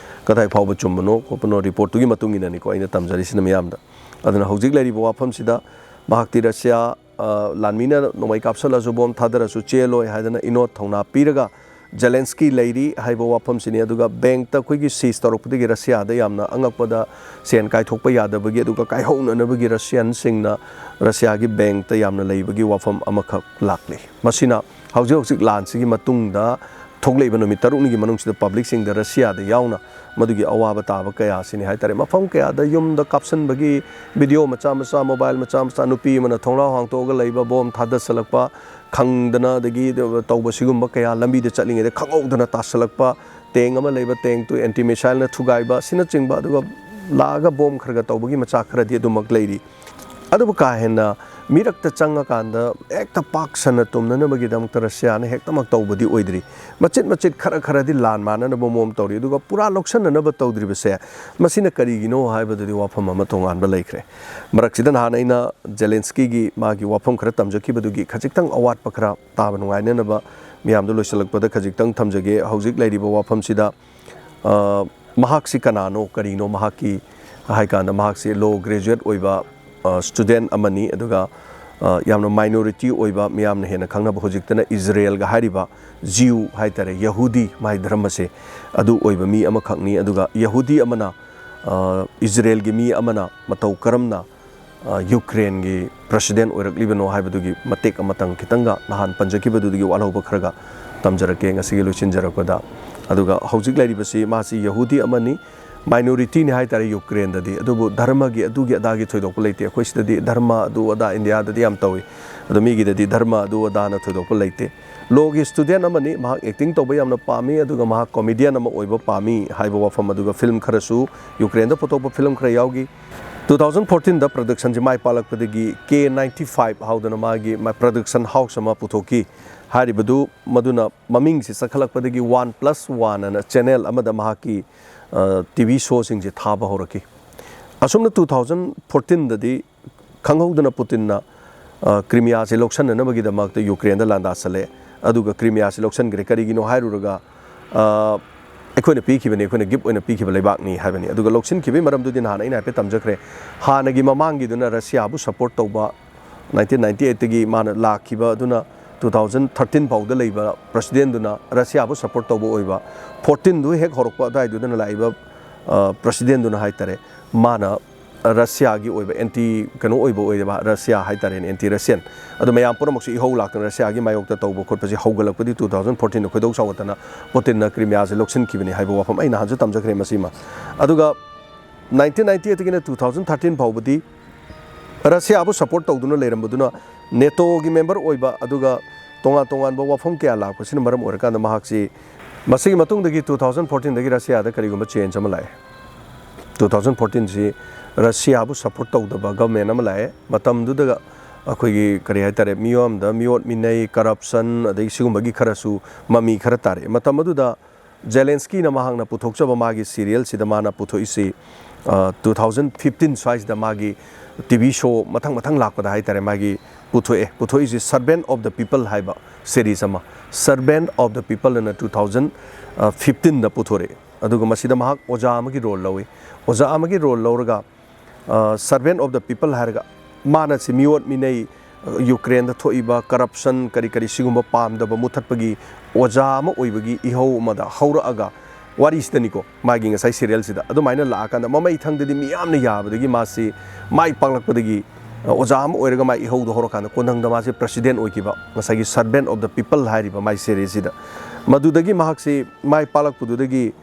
ꯀꯗꯥꯏ ꯐꯥꯎꯕ ꯆꯨꯝꯕꯅꯣ ꯈꯣꯠꯄꯅꯣ, ꯔꯤꯄꯣꯔꯠꯇꯨꯒꯤ ꯃꯇꯨꯡ ꯏꯟꯅꯅꯤꯀꯣ ꯑꯩꯅ ꯇꯝꯖꯔꯤꯁꯤꯅ ꯃꯤꯌꯥꯝꯗ꯫ ꯑꯗꯨꯅ ꯍꯧꯖꯤꯛ ꯂꯩꯔꯤꯕ ꯋꯥꯐꯝꯁꯤꯗ ꯃꯍꯥꯛꯇꯤ ꯔꯁꯤꯌꯥ, ꯑ, ꯂꯥꯟꯃꯤꯅ ꯅꯣꯡꯃꯩ ꯀꯥꯞꯁꯜꯂꯁꯨ, ꯕꯣꯝ ꯊꯥꯗꯔꯁꯨ ꯆꯦꯜꯂꯣꯏ ꯍꯥꯏꯗꯅ ꯏꯅꯣꯠ ꯊꯧꯅꯥ ꯄꯤꯔꯒ ꯖꯦꯂꯦꯟꯁꯀꯤ ꯂꯩꯔꯤ ꯍꯥꯏꯕ ꯋꯥꯐꯝꯁꯤꯅꯤ꯫ ꯑꯗꯨꯒ ꯕꯦꯡꯛꯇ ꯑꯩꯈꯣꯏꯒꯤ ꯁꯤꯖ ꯇꯧꯔꯛꯄꯗꯒꯤ ꯔꯁꯤꯌꯥꯗ ꯌꯥꯝꯅ ꯑꯉꯛꯄꯗ ꯁꯦꯟ ꯀꯥꯏꯊꯣꯛꯄ ꯌꯥꯗꯕꯒꯤ, ꯑꯗꯨꯒ ꯀꯥꯏꯍꯧꯅꯅꯕꯒꯤ ꯔꯁꯤꯌꯟꯁꯤꯡꯅ ꯔꯁꯤꯌꯥꯒꯤ ꯕꯦꯡꯛꯇ ꯌꯥꯝꯅ ꯂꯩꯕꯒꯤ ꯋꯥꯐꯝ ꯑꯃꯈꯛ ꯂꯥꯛꯂꯤ꯫ ꯃꯁꯤꯅ ꯍꯧꯖꯤꯛ ꯍꯧꯖꯤꯛ ꯂꯥꯟꯁꯤꯒꯤ ꯃꯇꯨꯡꯗ ꯊꯣꯛꯂꯛꯏꯕ ꯅꯨꯃꯤꯠ ꯇꯔꯨꯛꯅꯤꯒꯤ ꯃꯅꯨꯡꯁꯤꯗ ꯄꯕ꯭ꯂꯤꯛꯁꯤꯡꯗ, ꯔꯁꯤꯌꯥꯗ ꯌꯥꯎꯅ, ꯃꯗꯨꯒꯤ ꯑꯋꯥꯕ ꯇꯥꯕ ꯀꯌꯥꯁꯤꯅꯤ ꯍꯥꯏ ꯇꯥꯔꯦ꯫ ꯃꯐꯝ ꯀꯌꯥꯗ ꯌꯨꯝꯗ ꯀꯥꯞꯁꯤꯟꯕꯒꯤ ꯚꯤꯗꯤꯑꯣ ꯃꯆꯥ ꯃꯆꯥ, ꯃꯣꯕꯥꯏꯜ ꯃꯆꯥ ꯃꯆꯥ, ꯅꯨꯄꯤ ꯑꯃꯅ ꯊꯣꯡꯅꯥꯎ ꯍꯥꯡꯇꯣꯛꯑꯒ ꯂꯩꯕ, ꯕꯣꯝ ꯊꯥꯗꯁꯜꯂꯛꯄ, ꯈꯪꯗꯅ, ꯑꯗꯒꯤ ꯇꯧꯕ ꯁꯤꯒꯨꯝꯕ ꯀꯌꯥ, ꯂꯝꯕꯤꯗ ꯆꯠꯂꯤꯉꯩꯗ ꯈꯪꯍꯧꯗꯅ ꯇꯥꯁꯜꯂꯛꯄ, ꯇꯦꯡ ꯑꯃ ꯂꯩꯕ, ꯇꯦꯡꯇꯨ ꯑꯦꯟꯇꯤ ꯃꯤꯁꯥꯏꯜꯅ ꯊꯨꯒꯥꯏꯕ ꯑꯁꯤꯅꯆꯤꯡꯕ, ꯑꯗꯨꯒ ꯂꯥꯛꯑꯒ ꯕꯣꯝ ꯈꯔꯒ ꯇꯧꯕꯒꯤ ꯃꯆꯥꯛ ꯈꯔꯗꯤ ꯑꯗꯨꯃꯛ ꯂꯩꯔꯤ꯫ ꯑꯗꯨꯕꯨ ꯀꯥ ꯍꯦꯟꯅ ꯃꯤꯔꯛꯇ ꯆꯪꯉꯀꯥꯟꯗ ꯍꯦꯛꯇ ꯄꯥꯛ ꯁꯟꯅ ꯇꯨꯝꯅꯅꯕꯒꯤꯗꯃꯛꯇ ꯔꯁꯤꯌꯥꯅ ꯍꯦꯛꯇꯃꯛ ꯇꯧꯕꯗꯤ ꯑꯣꯏꯗ꯭ꯔꯤ꯫ ꯃꯆꯤꯠ ꯃꯆꯤꯠ ꯈꯔ ꯈꯔꯗꯤ ꯂꯥꯟ ꯃꯥꯟꯅꯅꯕ ꯃꯑꯣꯡ ꯇꯧꯔꯤ, ꯑꯗꯨꯒ ꯄꯨꯔꯥ ꯂꯧꯁꯟꯅꯅꯕ ꯇꯧꯗ꯭ꯔꯤꯕꯁꯦ ꯃꯁꯤꯅ ꯀꯔꯤꯒꯤꯅꯣ ꯍꯥꯏꯕꯗꯨꯗꯤ ꯋꯥꯐꯝ ꯑꯃ ꯇꯣꯉꯥꯟꯕ ꯂꯩꯈ꯭ꯔꯦ꯫ ꯃꯔꯛꯁꯤꯗ ꯅꯍꯥꯟ ꯑꯩꯅ ꯖꯦꯂꯦꯟꯁꯀꯤꯒꯤ ꯃꯥꯒꯤ ꯋꯥꯐꯝ ꯈꯔ ꯇꯝꯖꯈꯤꯕꯗꯨꯒꯤ ꯈꯖꯤꯛꯇꯪ ꯑꯋꯥꯠꯄ ꯈꯔ ꯇꯥꯕ ꯅꯨꯡꯉꯥꯏꯅꯅꯕ ꯃꯤꯌꯥꯝꯗ ꯂꯣꯏꯁꯤꯜꯂꯛꯄꯗ ꯈꯖꯤꯛꯇꯪ ꯊꯝꯖꯒꯦ꯫ ꯍꯧꯖꯤꯛ ꯂꯩꯔꯤꯕ ꯋꯥꯐꯝꯁꯤꯗ, ꯑ, ꯃꯍꯥꯛꯁꯤ ꯀꯅꯥꯅꯣ, ꯀꯔꯤꯅꯣ, ꯃꯍꯥꯛꯀꯤ ꯍꯥꯏ ꯀꯥꯟꯗ ꯃꯍꯥꯛꯁꯤ ꯂꯣ ꯒ꯭ꯔꯦꯖꯨꯋꯦꯠ ꯑꯣꯏꯕ, ꯑ, ꯁ꯭ꯇꯨꯗꯦꯟꯠ ꯑꯃꯅꯤ꯫ ꯑꯗꯨꯒ, ꯑ, ꯌꯥꯝꯅ ꯃꯥꯏꯅꯣꯔꯤꯇꯤ ꯑꯣꯏꯕ, ꯃꯤꯌꯥꯝꯅ ꯍꯦꯟꯅ ꯈꯪꯅꯕ ꯍꯧꯖꯤꯛꯇꯅ ꯏꯖꯔꯦꯜꯒ ꯍꯥꯏꯔꯤꯕ ꯖꯤꯌꯨ ꯍꯥꯏ ꯇꯥꯔꯦ, ꯌꯍꯨꯗꯤ, ꯃꯥꯏ ꯙꯔꯃꯁꯦ ꯑꯗꯨ ꯑꯣꯏꯕ ꯃꯤ ꯑꯃꯈꯛꯅꯤ꯫ ꯑꯗꯨꯒ ꯌꯍꯨꯗꯤ ꯑꯃꯅ, ꯑ, ꯏꯖꯔꯦꯜꯒꯤ ꯃꯤ ꯑꯃꯅ ꯃꯇꯧ ꯀꯔꯝꯅ, ꯑ, ꯌꯨꯀ꯭ꯔꯦꯟꯒꯤ ꯄ꯭ꯔꯁꯤꯗꯦꯟꯠ ꯑꯣꯏꯔꯛꯂꯤꯕꯅꯣ ꯍꯥꯏꯕꯗꯨꯒꯤ ꯃꯇꯦꯛ ꯑꯃꯇꯪ ꯈꯤꯇꯪꯒ ꯅꯍꯥꯟ ꯄꯟꯖꯈꯤꯕꯗꯨꯗꯒꯤ ꯋꯥꯠꯍꯧꯕ ꯈꯔꯒ ꯇꯝꯖꯔꯛꯀꯦ ꯉꯁꯤꯒꯤ ꯂꯣꯏꯁꯤꯟꯖꯔꯛꯄꯗ꯫ ꯑꯗꯨꯒ ꯍꯧꯖꯤꯛ ꯂꯩꯔꯤꯕꯁꯤ ꯃꯥꯁꯤ ꯌꯍꯨꯗꯤ ꯑꯃꯅꯤ, ꯃꯥꯏꯅꯣꯔꯤꯇꯤꯅꯤ ꯍꯥꯏ ꯇꯥꯔꯦ ꯌꯨꯀ꯭ꯔꯦꯟꯗꯗꯤ꯫ ꯑꯗꯨꯕꯨ ꯙꯔꯃꯒꯤ ꯑꯗꯨꯒꯤ ꯑꯗꯥꯒꯤ ꯊꯣꯏꯗꯣꯛꯄ ꯂꯩꯇꯦ꯫ ꯑꯩꯈꯣꯏ ꯁꯤꯗꯗꯤ ꯙꯔꯃ ꯑꯗꯨ ꯑꯗꯥ ꯏꯟꯗꯤꯌꯥꯗꯗꯤ ꯌꯥꯝ ꯇꯧꯏ, ꯑꯗꯣ ꯃꯤꯒꯤꯗꯗꯤ ꯙꯔꯃ ꯑꯗꯨ ꯑꯗꯥꯅ ꯊꯣꯏꯗꯣꯛꯄ ꯂꯩꯇꯦ꯫ ꯂꯣꯒꯤ ꯁ꯭ꯇꯨꯗꯦꯟꯠ ꯑꯃꯅꯤ, ꯃꯍꯥꯛ ꯑꯦꯛꯇꯤꯡ ꯇꯧꯕ ꯌꯥꯝꯅ ꯄꯥꯝꯃꯤ, ꯑꯗꯨꯒ ꯃꯍꯥꯛ ꯀꯣꯃꯦꯗꯤꯌꯟ ꯑꯃ ꯑꯣꯏꯕ ꯄꯥꯝꯃꯤ ꯍꯥꯏꯕ ꯋꯥꯐꯝ, ꯑꯗꯨꯒ ꯐꯤꯂꯝ ꯈꯔꯁꯨ, ꯌꯨꯀ꯭ꯔꯦꯟꯗ ꯄꯨꯊꯣꯛꯄ ꯐꯤꯂꯝ ꯈꯔ ꯌꯥꯎꯈꯤ꯫ ꯇꯨ ꯊꯥꯎꯖꯟ ꯐꯣꯔꯇꯤꯟꯗ ꯄ꯭ꯔꯗꯛꯁꯟꯁꯤ ꯃꯥꯏ ꯄꯥꯛꯂꯛꯄꯗꯒꯤ ꯀꯦ ꯅꯥꯏꯟꯇꯤ ꯐꯥꯏꯚ ꯍꯥꯎꯗꯅ ꯃꯥꯒꯤ ꯃꯥ ꯄ꯭ꯔꯗꯛꯁꯟ ꯍꯥꯎꯁ ꯑꯃ ꯄꯨꯊꯣꯛꯈꯤ꯫ ꯍꯥꯏꯔꯤꯕꯗꯨ ꯃꯗꯨꯅ ꯃꯃꯤꯡꯁꯤ ꯆꯠꯈꯠꯂꯛꯄꯗꯒꯤ ꯋꯥꯟ ꯄ꯭ꯂꯁ ꯋꯥꯟ ꯑꯅ ꯆꯦꯅꯦꯜ ꯑꯃꯗ ꯃꯍꯥꯛꯀꯤ, ꯑ, ꯇꯤ ꯚꯤ ꯁꯣꯁꯤꯡꯁꯦ ꯊꯥꯕ ꯍꯧꯔꯛꯈꯤ꯫ ꯑꯁꯨꯝꯅ ꯇꯨ ꯊꯥꯎꯖꯟ ꯐꯣꯔꯇꯤꯟꯗꯗꯤ ꯈꯪꯍꯧꯗꯅ ꯄꯨꯇꯤꯟꯅ, ꯑ, ꯀ꯭ꯔꯤꯃꯤꯌꯥꯁꯦ ꯂꯧꯁꯟꯅꯅꯕꯒꯤꯗꯃꯛꯇ ꯌꯨꯀ꯭ꯔꯦꯟꯗ ꯂꯥꯟꯗꯥ ꯆꯠꯂꯦ, ꯑꯗꯨꯒ ꯀ꯭ꯔꯤꯃꯤꯌꯥꯁꯦ ꯂꯧꯁꯟꯈ꯭ꯔꯦ꯫ ꯀꯔꯤꯒꯤꯅꯣ ꯍꯥꯏꯔꯨꯔꯒ, ꯑ, ꯑꯩꯈꯣꯏꯅ ꯄꯤꯈꯤꯕꯅꯤ, ꯑꯩꯈꯣꯏꯅ ꯒꯤꯐ ꯑꯣꯏꯅ ꯄꯤꯈꯤꯕ ꯂꯩꯕꯥꯛꯅꯤ ꯍꯥꯏꯕꯅꯤ꯫ ꯑꯗꯨꯒ ꯂꯧꯁꯤꯟꯈꯤꯕꯒꯤ ꯃꯔꯝꯗꯨꯗꯤ ꯅꯍꯥꯟ ꯑꯩꯅ ꯍꯥꯏꯐꯦꯠ ꯇꯝꯖꯈ꯭ꯔꯦ꯫ ꯍꯥꯟꯅꯒꯤ ꯃꯃꯥꯡꯒꯤꯗꯨꯅ ꯔꯁꯤꯌꯥꯕꯨ ꯁꯄꯣꯔꯠ ꯇꯧꯕ, ꯅꯥꯏꯟꯇꯤꯟ ꯅꯥꯏꯟꯇꯤ ꯑꯩꯠꯇꯒꯤ ꯃꯥꯅ ꯂꯥꯛꯈꯤꯕ ꯑꯗꯨꯅ ꯇꯨ ꯊꯥꯎꯖꯟ ꯊꯥꯔꯇꯤꯟ ꯐꯥꯎꯗ ꯂꯩꯕ ꯄ꯭ꯔꯁꯤꯗꯦꯟꯗꯨꯅ ꯔꯁꯤꯌꯥꯕꯨ ꯁꯄꯣꯔꯠ ꯇꯧꯕ ꯑꯣꯏꯕ, ꯐꯣꯔꯇꯤꯟꯗꯨ ꯍꯦꯛ ꯍꯧꯔꯛꯄ ꯑꯗꯨꯋꯥꯏꯗꯨꯗꯅ ꯂꯥꯛꯏꯕ, ꯑ, ꯄ꯭ꯔꯁꯤꯗꯦꯟꯗꯨꯅ ꯍꯥꯏ ꯇꯥꯔꯦ, ꯃꯥꯅ ꯔꯁꯤꯌꯥꯒꯤ ꯑꯣꯏꯕ ꯑꯦꯟꯇꯤ ꯀꯩꯅꯣ ꯑꯣꯏꯕ ꯑꯣꯏꯗꯕ, ꯔꯁꯤꯌꯥ ꯍꯥꯏꯇꯥꯔꯦꯅꯦ, ꯑꯦꯟꯇꯤ ꯔꯁꯤꯌꯥꯟ, ꯑꯗꯨ ꯃꯌꯥꯝ ꯄꯨꯝꯅꯃꯛꯁꯨ ꯏꯍꯧ ꯂꯥꯛꯇꯅ ꯔꯁꯤꯌꯥꯒꯤ ꯃꯥꯌꯣꯛꯇ ꯇꯧꯕ ꯈꯣꯠꯄꯁꯤ ꯍꯧꯒꯠꯂꯛꯄꯗꯤ two thousand fourteen ꯈꯣꯏꯗꯧ ꯁꯥꯎꯒꯠꯇꯅ ꯄꯨꯇꯤꯟꯅ ꯀ꯭ꯔꯤꯃꯤꯌꯥꯁꯦ ꯂꯧꯁꯤꯟꯈꯤꯕꯅꯤ ꯍꯥꯏꯕ ꯋꯥꯐꯝ ꯑꯩ ꯅꯍꯥꯟꯁꯨ ꯇꯝꯖꯈ꯭ꯔꯦ꯫ ꯃꯁꯤꯃ ꯑꯗꯨꯒ nineteen ninety eight ꯇꯒꯤꯅ two thousand thirteen ꯐꯥꯎꯕꯗꯤ ꯔꯁꯤꯌꯥꯕꯨ ꯁꯄꯣꯔꯠ ꯇꯧꯗꯨꯅ ꯂꯩꯔꯝꯕꯗꯨꯅ ꯅꯦꯇꯣꯒꯤ ꯃꯦꯝꯕꯔ ꯑꯣꯏꯕ, ꯑꯗꯨꯒ ꯇꯣꯉꯥꯟ ꯇꯣꯉꯥꯟꯕ ꯋꯥꯐꯝ ꯀꯌꯥ ꯂꯥꯛꯄꯁꯤꯅ ꯃꯔꯝ ꯑꯣꯏꯔꯀꯥꯟꯗ ꯃꯍꯥꯛꯁꯤ, ꯃꯁꯤꯒꯤ ꯃꯇꯨꯡꯗꯒꯤ two thousand fourteen ꯗꯒꯤ ꯔꯁꯤꯌꯥꯗ ꯀꯔꯤꯒꯨꯝꯕ ꯆꯦꯟꯖ ꯑꯃ ꯂꯥꯛꯑꯦ꯫ Two thousand fourteen ꯁꯤ ꯔꯁꯤꯌꯥꯕꯨ ꯁꯄꯣꯔꯠ ꯇꯧꯗꯕ ꯒꯚꯔꯟꯃꯦꯟ ꯑꯃ ꯂꯥꯛꯑꯦ꯫ ꯃꯇꯝꯗꯨꯗ ꯑꯩꯈꯣꯏꯒꯤ ꯀꯔꯤ ꯍꯥꯏꯇꯥꯔꯦ, ꯃꯤꯑꯣ ꯑꯃꯗ ꯃꯤꯑꯣꯠ ꯃꯤꯅꯩ, ꯀꯔꯞꯁꯟ, ꯑꯗꯒꯤ ꯁꯤꯒꯨꯝꯕꯒꯤ ꯈꯔꯁꯨ ꯃꯃꯤ ꯈꯔ ꯇꯥꯔꯛꯑꯦ꯫ ꯃꯇꯝ ꯑꯗꯨꯗ ꯖꯦꯂꯦꯟꯁꯀꯤꯅ ꯃꯍꯥꯛꯅ ꯄꯨꯊꯣꯛꯆꯕ ꯃꯥꯒꯤ ꯁꯤꯔꯤꯌꯦꯜꯁꯤꯗ ꯃꯥꯅ ꯄꯨꯊꯣꯛꯏꯁꯤ, two thousand fifteen ꯁ꯭ꯋꯥꯏꯁꯤꯗ ꯃꯥꯒꯤ ꯇꯤ ꯚꯤ ꯁꯣ ꯃꯊꯪ ꯃꯊꯪ ꯂꯥꯛꯄꯗ ꯍꯥꯏꯇꯥꯔꯦ, ꯃꯥꯒꯤ ꯄꯨꯊꯣꯛꯑꯦ꯫ ꯄꯨꯊꯣꯛꯏꯁꯤ Servant of the People ꯍꯥꯏꯕ ꯁꯦꯔꯤꯁ ꯑꯃ, Servant of the People ꯑꯅ two thousand fifteenꯗ ꯄꯨꯊꯣꯔꯛꯑꯦ꯫ ꯑꯗꯨꯒ ꯃꯁꯤꯗ ꯃꯍꯥꯛ ꯑꯣꯖꯥ ꯑꯃꯒꯤ ꯔꯣꯜ ꯂꯧꯏ꯫ ꯑꯣꯖꯥ ꯑꯃꯒꯤ ꯔꯣꯜ ꯂꯧꯔꯒ Servant of the People ꯍꯥꯏꯔꯒ ꯃꯥꯅ ꯁꯤ ꯃꯤꯑꯣꯠ ꯃꯤꯅꯩ, ꯌꯨꯀ꯭ꯔꯦꯟꯗ ꯊꯣꯛꯏꯕ ꯀꯔꯞꯁꯟ, ꯀꯔꯤ ꯀꯔꯤ ꯁꯤꯒꯨꯝꯕ ꯄꯥꯝꯗꯕ ꯃꯨꯊꯠꯄꯒꯤ ꯑꯣꯖꯥ ꯑꯃ ꯑꯣꯏꯕꯒꯤ ꯏꯍꯧ ꯑꯃꯗ ꯍꯧꯔꯛꯑꯒ, ꯋꯥꯔꯤꯁꯤꯗꯅꯤꯀꯣ, ꯃꯥꯒꯤ ꯉꯁꯥꯏ ꯁꯤꯔꯤꯌꯦꯜꯁꯤꯗ ꯑꯗꯨꯃꯥꯏꯅ ꯂꯥꯛꯑꯀꯥꯟꯗ ꯃꯃꯩ ꯊꯪꯗꯗꯤ ꯃꯤꯌꯥꯝꯅ ꯌꯥꯕꯗꯒꯤ ꯃꯥꯁꯤ ꯃꯥꯏ ꯄꯥꯛꯂꯛꯄꯗꯒꯤ, ꯑꯣꯖꯥ ꯑꯃ ꯑꯣꯏꯔꯒ ꯃꯥꯏ ꯏꯍꯧꯗꯣ ꯍꯧꯔꯀꯥꯟꯗ ꯀꯣꯟꯊꯪꯗ ꯃꯥꯁꯦ ꯄ꯭ꯔꯁꯤꯗꯦꯟ ꯑꯣꯏꯈꯤꯕ, ꯉꯁꯥꯏꯒꯤ Servant of the People ꯍꯥꯏꯔꯤꯕ ꯃꯥꯏ ꯁꯦꯔꯤꯁꯁꯤꯗ꯫ ꯃꯗꯨꯗꯒꯤ ꯃꯍꯥꯛꯁꯤ ꯃꯥꯏ ꯄꯥꯛꯂꯛꯄꯗꯨꯗꯒꯤ,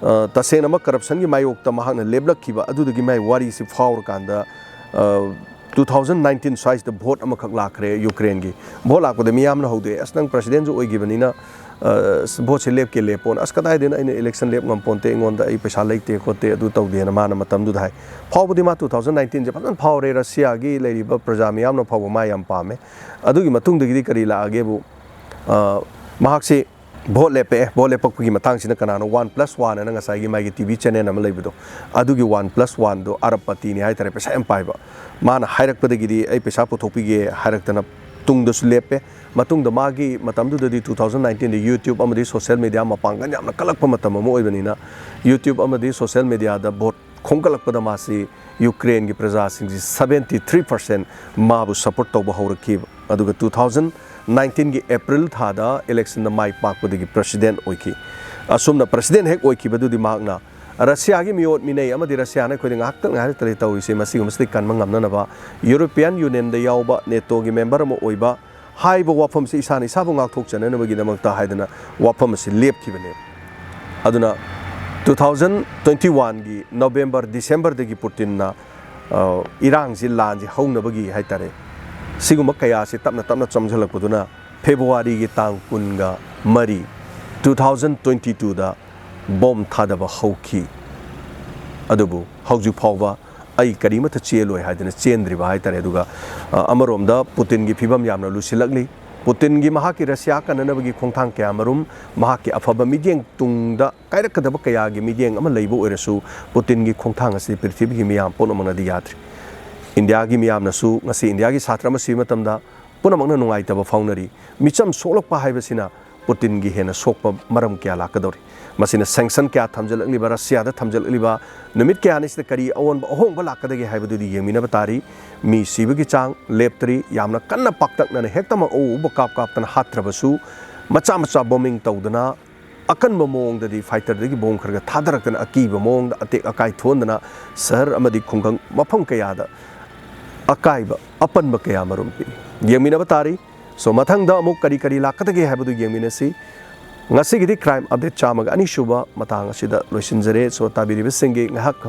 ꯑ, ꯇꯁꯦꯡꯅꯃꯛ ꯀꯔꯞꯁꯟꯒꯤ ꯃꯥꯌꯣꯛꯇ ꯃꯍꯥꯛꯅ ꯂꯦꯞꯂꯛꯈꯤꯕ ꯑꯗꯨꯗꯒꯤ ꯃꯥꯏ ꯋꯥꯔꯤꯁꯤ ꯐꯥꯎꯔꯀꯥꯟꯗ, ꯑ, two thousand nineteen ꯁ꯭ꯋꯥꯏꯁꯤꯗ ꯚꯣꯠ ꯑꯃꯈꯛ ꯂꯥꯛꯈ꯭ꯔꯦ ꯌꯨꯀ꯭ꯔꯦꯟꯒꯤ꯫ ꯚꯣꯠ ꯂꯥꯛꯄꯗ ꯃꯤꯌꯥꯝꯅ ꯍꯧꯗꯣꯛꯑꯦ, "ꯑꯁ, ꯅꯪ ꯄ꯭ꯔꯁꯤꯗꯦꯟꯁꯨ ꯑꯣꯏꯈꯤꯕꯅꯤꯅ, ꯑ, ꯑꯁ, ꯚꯣꯠꯁꯦ ꯂꯦꯞꯀꯦ ꯂꯦꯞꯄꯣꯅ"꯫ "ꯑꯁ, ꯀꯗꯥꯏꯗꯩꯅꯣ, ꯑꯩꯅ ꯏꯂꯦꯛꯁꯟ ꯂꯦꯞ ꯉꯝꯄꯣꯟꯇꯦ, ꯑꯩꯉꯣꯟꯗ ꯑꯩ ꯄꯩꯁꯥ ꯂꯩꯇꯦ ꯈꯣꯠꯇꯦ ꯑꯗꯨ ꯇꯧꯗꯦꯅ" ꯃꯥꯅ ꯃꯇꯝꯗꯨꯗ ꯍꯥꯏ꯫ ꯐꯥꯎꯕꯗꯤ ꯃꯥ two thousand nineteenꯁꯦ ꯐꯖꯅ ꯐꯥꯎꯔꯦ, ꯔꯁꯤꯌꯥꯒꯤ ꯂꯩꯔꯤꯕ ꯄ꯭ꯔꯖꯥ ꯃꯤꯌꯥꯝꯅ ꯐꯥꯎꯕ ꯃꯥ ꯌꯥꯝ ꯄꯥꯝꯃꯦ꯫ ꯑꯗꯨꯒꯤ ꯃꯇꯨꯡꯗꯒꯤꯗꯤ ꯀꯔꯤ ꯂꯥꯛꯑꯒꯦꯕꯨ, ꯑ, ꯃꯍꯥꯛꯁꯤ ꯚꯣꯠ ꯂꯦꯞꯄꯛꯑꯦ꯫ ꯚꯣꯠ ꯂꯦꯞꯄꯛꯄꯒꯤ ꯃꯇꯥꯡꯁꯤꯅ ꯀꯅꯥꯅꯣ? One Plus One ꯑꯅ ꯉꯁꯥꯏꯒꯤ ꯃꯥꯒꯤ ꯇꯤ ꯚꯤ ꯆꯦꯅꯦꯜ ꯑꯃ ꯂꯩꯕꯗꯣ, ꯑꯗꯨꯒꯤ One Plus Oneꯗꯣ ꯑꯔꯕꯄꯇꯤꯅꯤ ꯍꯥꯏꯇꯥꯔꯦ, ꯄꯩꯁꯥ ꯌꯥꯝ ꯄꯥꯏꯕ꯫ ꯃꯥꯅ ꯍꯥꯏꯔꯛꯄꯗꯒꯤꯗꯤ ꯑꯩ ꯄꯩꯁꯥ ꯄꯨꯊꯣꯛꯄꯤꯒꯦ ꯍꯥꯏꯔꯛꯇꯅ ꯇꯨꯡꯗꯁꯨ ꯂꯦꯞꯄꯦ꯫ ꯃꯇꯨꯡꯗ ꯃꯥꯒꯤ ꯃꯇꯝꯗꯨꯗꯗꯤ two thousand nineteenꯗ YouTube ꯑꯃꯗꯤ social media ꯃꯄꯥꯡꯒꯜ ꯌꯥꯝꯅ ꯀꯜꯂꯛꯄ ꯃꯇꯝ ꯑꯃ ꯑꯣꯏꯕꯅꯤꯅ, YouTube ꯑꯃꯗꯤ social mediaꯗ ꯚꯣꯠ ꯈꯣꯝꯒꯠꯂꯛꯄꯗ ꯃꯥꯁꯤ ꯌꯨꯀ꯭ꯔꯦꯟꯒꯤ ꯄ꯭ꯔꯖꯥꯁꯤꯡꯁꯤ seventy three percent ꯃꯥꯕꯨ ꯁꯄꯣꯔꯠ ꯇꯧꯕ ꯍꯧꯔꯛꯈꯤꯕ꯫ ꯑꯗꯨꯒ two thousand nineteenꯒꯤ April ꯊꯥꯗ ꯏꯂꯦꯛꯁꯟꯗ ꯃꯥꯏ ꯄꯥꯛꯄꯗꯒꯤ ꯄ꯭ꯔꯁꯤꯗꯦꯟ ꯑꯣꯏꯈꯤ꯫ ꯑꯁꯨꯝꯅ ꯄ꯭ꯔꯁꯤꯗꯦꯟ ꯍꯦꯛ ꯑꯣꯏꯈꯤꯕꯗꯨꯗꯤ ꯃꯍꯥꯛꯅ ꯔꯁꯤꯌꯥꯒꯤ ꯃꯤꯑꯣꯠ ꯃꯤꯅꯩ ꯑꯃꯗꯤ ꯔꯁꯤꯌꯥꯅ ꯑꯩꯈꯣꯏꯗ ꯉꯥꯏꯍꯥꯛꯇꯪ ꯉꯥꯏꯍꯥꯛꯇ ꯇꯧꯔꯤꯁꯦ, ꯃꯁꯤꯒꯨꯝꯕꯁꯤꯗꯤ ꯀꯟꯕ ꯉꯝꯅꯅꯕ ꯌꯨꯔꯣꯄꯤꯌꯥꯟ ꯌꯨꯅꯤꯌꯟꯗ ꯌꯥꯎꯕ ꯅꯦꯇꯣꯒꯤ ꯃꯦꯝꯕꯔ ꯑꯃ ꯑꯣꯏꯕ ꯍꯥꯏꯕ ꯋꯥꯐꯝꯁꯤ ꯏꯁꯥꯅ ꯏꯁꯥꯕꯨ ꯉꯥꯛꯊꯣꯛꯆꯅꯅꯕꯒꯤꯗꯃꯛꯇ ꯍꯥꯏꯗꯅ ꯋꯥꯐꯝ ꯑꯁꯤ ꯂꯦꯞꯈꯤꯕꯅꯦ꯫ ꯑꯗꯨꯅ two thousand twenty oneꯒꯤ ꯅꯣꯕꯦꯝꯕꯔ, ꯗꯤꯁꯦꯝꯕꯔꯗꯒꯤ ꯄꯨꯇꯤꯟꯅ, ꯑ, ꯏꯔꯥꯡꯁꯤ, ꯂꯥꯟꯁꯤ ꯍꯧꯅꯕꯒꯤ ꯍꯥꯏꯇꯥꯔꯦ, ꯁꯤꯒꯨꯝꯕ ꯀꯌꯥꯁꯤ ꯇꯞꯅ ꯇꯞꯅ ꯆꯪꯁꯤꯜꯂꯛꯄꯗꯨꯅ ꯐꯦꯕ꯭ꯔꯨꯋꯥꯔꯤꯒꯤ ꯇꯥꯡ ꯀꯨꯟꯒ ꯃꯔꯤ, two thousand twenty twoꯗ ꯕꯣꯝ ꯊꯥꯗꯕ ꯍꯧꯈꯤ꯫ ꯑꯗꯨꯕꯨ ꯍꯧꯖꯤꯛ ꯐꯥꯎꯕ ꯑꯩ ꯀꯔꯤꯃꯠꯇ ꯆꯦꯜꯂꯣꯏ ꯍꯥꯏꯗꯅ ꯆꯦꯟꯗ꯭ꯔꯤꯕ ꯍꯥꯏꯇꯥꯔꯦ꯫ ꯑꯗꯨꯒ, ꯑ, ꯑꯃꯔꯣꯝꯗ ꯄꯨꯇꯤꯟꯒꯤ ꯐꯤꯕꯝ ꯌꯥꯝꯅ ꯂꯨꯁꯤꯜꯂꯛꯂꯤ꯫ ꯄꯨꯇꯤꯟꯒꯤ, ꯃꯍꯥꯛꯀꯤ ꯔꯁꯤꯌꯥ ꯀꯟꯅꯅꯕꯒꯤ ꯈꯣꯡꯊꯥꯡ ꯀꯌꯥꯃꯔꯨꯝ, ꯃꯍꯥꯛꯀꯤ ꯑꯐꯕ ꯃꯤꯠꯌꯦꯡ, ꯇꯨꯡꯗ ꯀꯥꯏꯔꯛꯀꯗꯕ ꯀꯌꯥꯒꯤ ꯃꯤꯠꯌꯦꯡ ꯑꯃ ꯂꯩꯕ ꯑꯣꯏꯔꯁꯨ, ꯄꯨꯇꯤꯟꯒꯤ ꯈꯣꯡꯊꯥꯡ ꯑꯁꯤ ꯄ꯭ꯔꯤꯊꯤꯕꯤꯒꯤ ꯃꯤꯌꯥꯝ ꯄꯨꯝꯅꯃꯛꯅꯗꯤ ꯌꯥꯗ꯭ꯔꯤ꯫ ꯏꯟꯗꯤꯌꯥꯒꯤ ꯃꯤꯌꯥꯝꯅꯁꯨ, ꯉꯁꯤ ꯏꯟꯗꯤꯌꯥꯒꯤ ꯁꯥꯇ꯭ꯔ ꯑꯃ ꯁꯤꯕ ꯃꯇꯝꯗ ꯄꯨꯝꯅꯃꯛꯅ ꯅꯨꯡꯉꯥꯏꯇꯕ ꯐꯥꯎꯅꯔꯤ꯫ ꯃꯤꯆꯝ ꯁꯣꯛꯂꯛꯄ ꯍꯥꯏꯕꯁꯤꯅ ꯄꯨꯇꯤꯟꯒꯤ ꯍꯦꯟꯅ ꯁꯣꯛꯄ ꯃꯔꯝ ꯀꯌꯥ ꯂꯥꯛꯀꯗꯧꯔꯤ꯫ ꯃꯁꯤꯅ ꯁꯦꯡꯁꯟ ꯀꯌꯥ ꯊꯝꯖꯤꯜꯂꯛꯂꯤꯕ, ꯔꯁꯤꯌꯥꯗ ꯊꯝꯖꯤꯜꯂꯛꯂꯤꯕ, ꯅꯨꯃꯤꯠ ꯀꯌꯥꯅꯤ ꯁꯤꯗ ꯀꯔꯤ ꯑꯑꯣꯟꯕ ꯑꯍꯣꯡꯕ ꯂꯥꯛꯀꯗꯒꯦ ꯍꯥꯏꯕꯗꯨꯗꯤ ꯌꯦꯡꯃꯤꯟꯅꯕ ꯇꯥꯔꯤ꯫ ꯃꯤ ꯁꯤꯕꯒꯤ ꯆꯥꯡ ꯂꯦꯞꯇ꯭ꯔꯤ꯫ ꯌꯥꯝꯅ ꯀꯟꯅ ꯄꯥꯛꯇꯛꯅꯅ ꯍꯦꯛꯇꯃꯛ ꯑꯎ ꯑꯎꯕ ꯀꯥꯞ ꯀꯥꯞꯇꯅ ꯍꯥꯠꯇ꯭ꯔꯕꯁꯨ, ꯃꯆꯥ ꯃꯆꯥ ꯕꯣꯝꯕꯤꯡ ꯇꯧꯗꯅ, ꯑꯀꯟꯕ ꯃꯑꯣꯡꯗꯗꯤ ꯐꯥꯏꯇꯔꯗꯒꯤ ꯕꯣꯝ ꯈꯔ ꯈꯔ ꯊꯥꯗꯔꯛꯇꯅ, ꯑꯀꯤꯕ ꯃꯑꯣꯡꯗ ꯑꯇꯦꯛ ꯑꯀꯥꯏ ꯊꯣꯛꯍꯟꯗꯅ, ꯁꯍꯔ ꯑꯃꯗꯤ ꯈꯨꯡꯒꯪ ꯃꯐꯝ ꯀꯌꯥꯗ ꯑꯀꯥꯏꯕ ꯑꯄꯟꯕ ꯀꯌꯥ ꯃꯔꯨꯝ ꯄꯤ꯫ ꯌꯦꯡꯃꯤꯟꯅꯕ ꯇꯥꯔꯤ꯫ So, ꯃꯊꯪꯗ ꯑꯃꯨꯛ ꯀꯔꯤ ꯀꯔꯤ ꯂꯥꯛꯀꯗꯒꯦ ꯍꯥꯏꯕꯗꯨ ꯌꯦꯡꯃꯤꯟꯅꯁꯤ꯫ ꯉꯁꯤꯒꯤꯗꯤ ꯀ꯭ꯔꯥꯏꯝ ꯑꯞꯗꯦꯠ ꯆꯥꯝꯃꯒ ꯑꯅꯤ ꯁꯨꯕ ꯃꯇꯥꯡ ꯑꯁꯤꯗ ꯂꯣꯏꯁꯤꯟꯖꯔꯦ꯫ So, ꯇꯥꯕꯤꯔꯤꯕꯁꯤꯡꯒꯤ ꯉꯥꯏꯍꯥꯛ,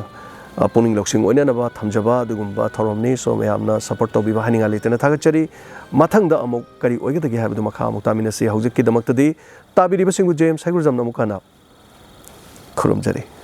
ꯑ, ꯄꯨꯛꯅꯤꯡ ꯂꯧꯁꯤꯡ ꯑꯣꯏꯅꯅꯕ ꯊꯝꯖꯕ ꯑꯗꯨꯒꯨꯝꯕ ꯊꯧꯔꯝꯅꯤ꯫ So, ꯃꯌꯥꯝꯅ ꯁꯄꯣꯔꯠ ꯇꯧꯕꯤꯕ ꯍꯥꯏꯅꯤꯡꯉꯥꯏ ꯂꯩꯇꯅ ꯊꯥꯒꯠꯆꯔꯤ꯫ ꯃꯊꯪꯗ ꯑꯃꯨꯛ ꯀꯔꯤ ꯑꯣꯏꯒꯗꯒꯦ ꯍꯥꯏꯕꯗꯨ ꯃꯈꯥ ꯑꯃꯨꯛ ꯇꯥꯃꯤꯟꯅꯁꯤ꯫ ꯍꯧꯖꯤꯛꯀꯤꯗꯃꯛꯇꯗꯤ ꯇꯥꯕꯤꯔꯤꯕꯁꯤꯡꯕꯨ ꯖꯦꯝꯁ ꯍꯩꯒ꯭ꯔꯨꯖꯝꯅ ꯑꯃꯨꯛ ꯍꯟꯅ ꯈꯨꯔꯨꯝꯖꯔꯤ꯫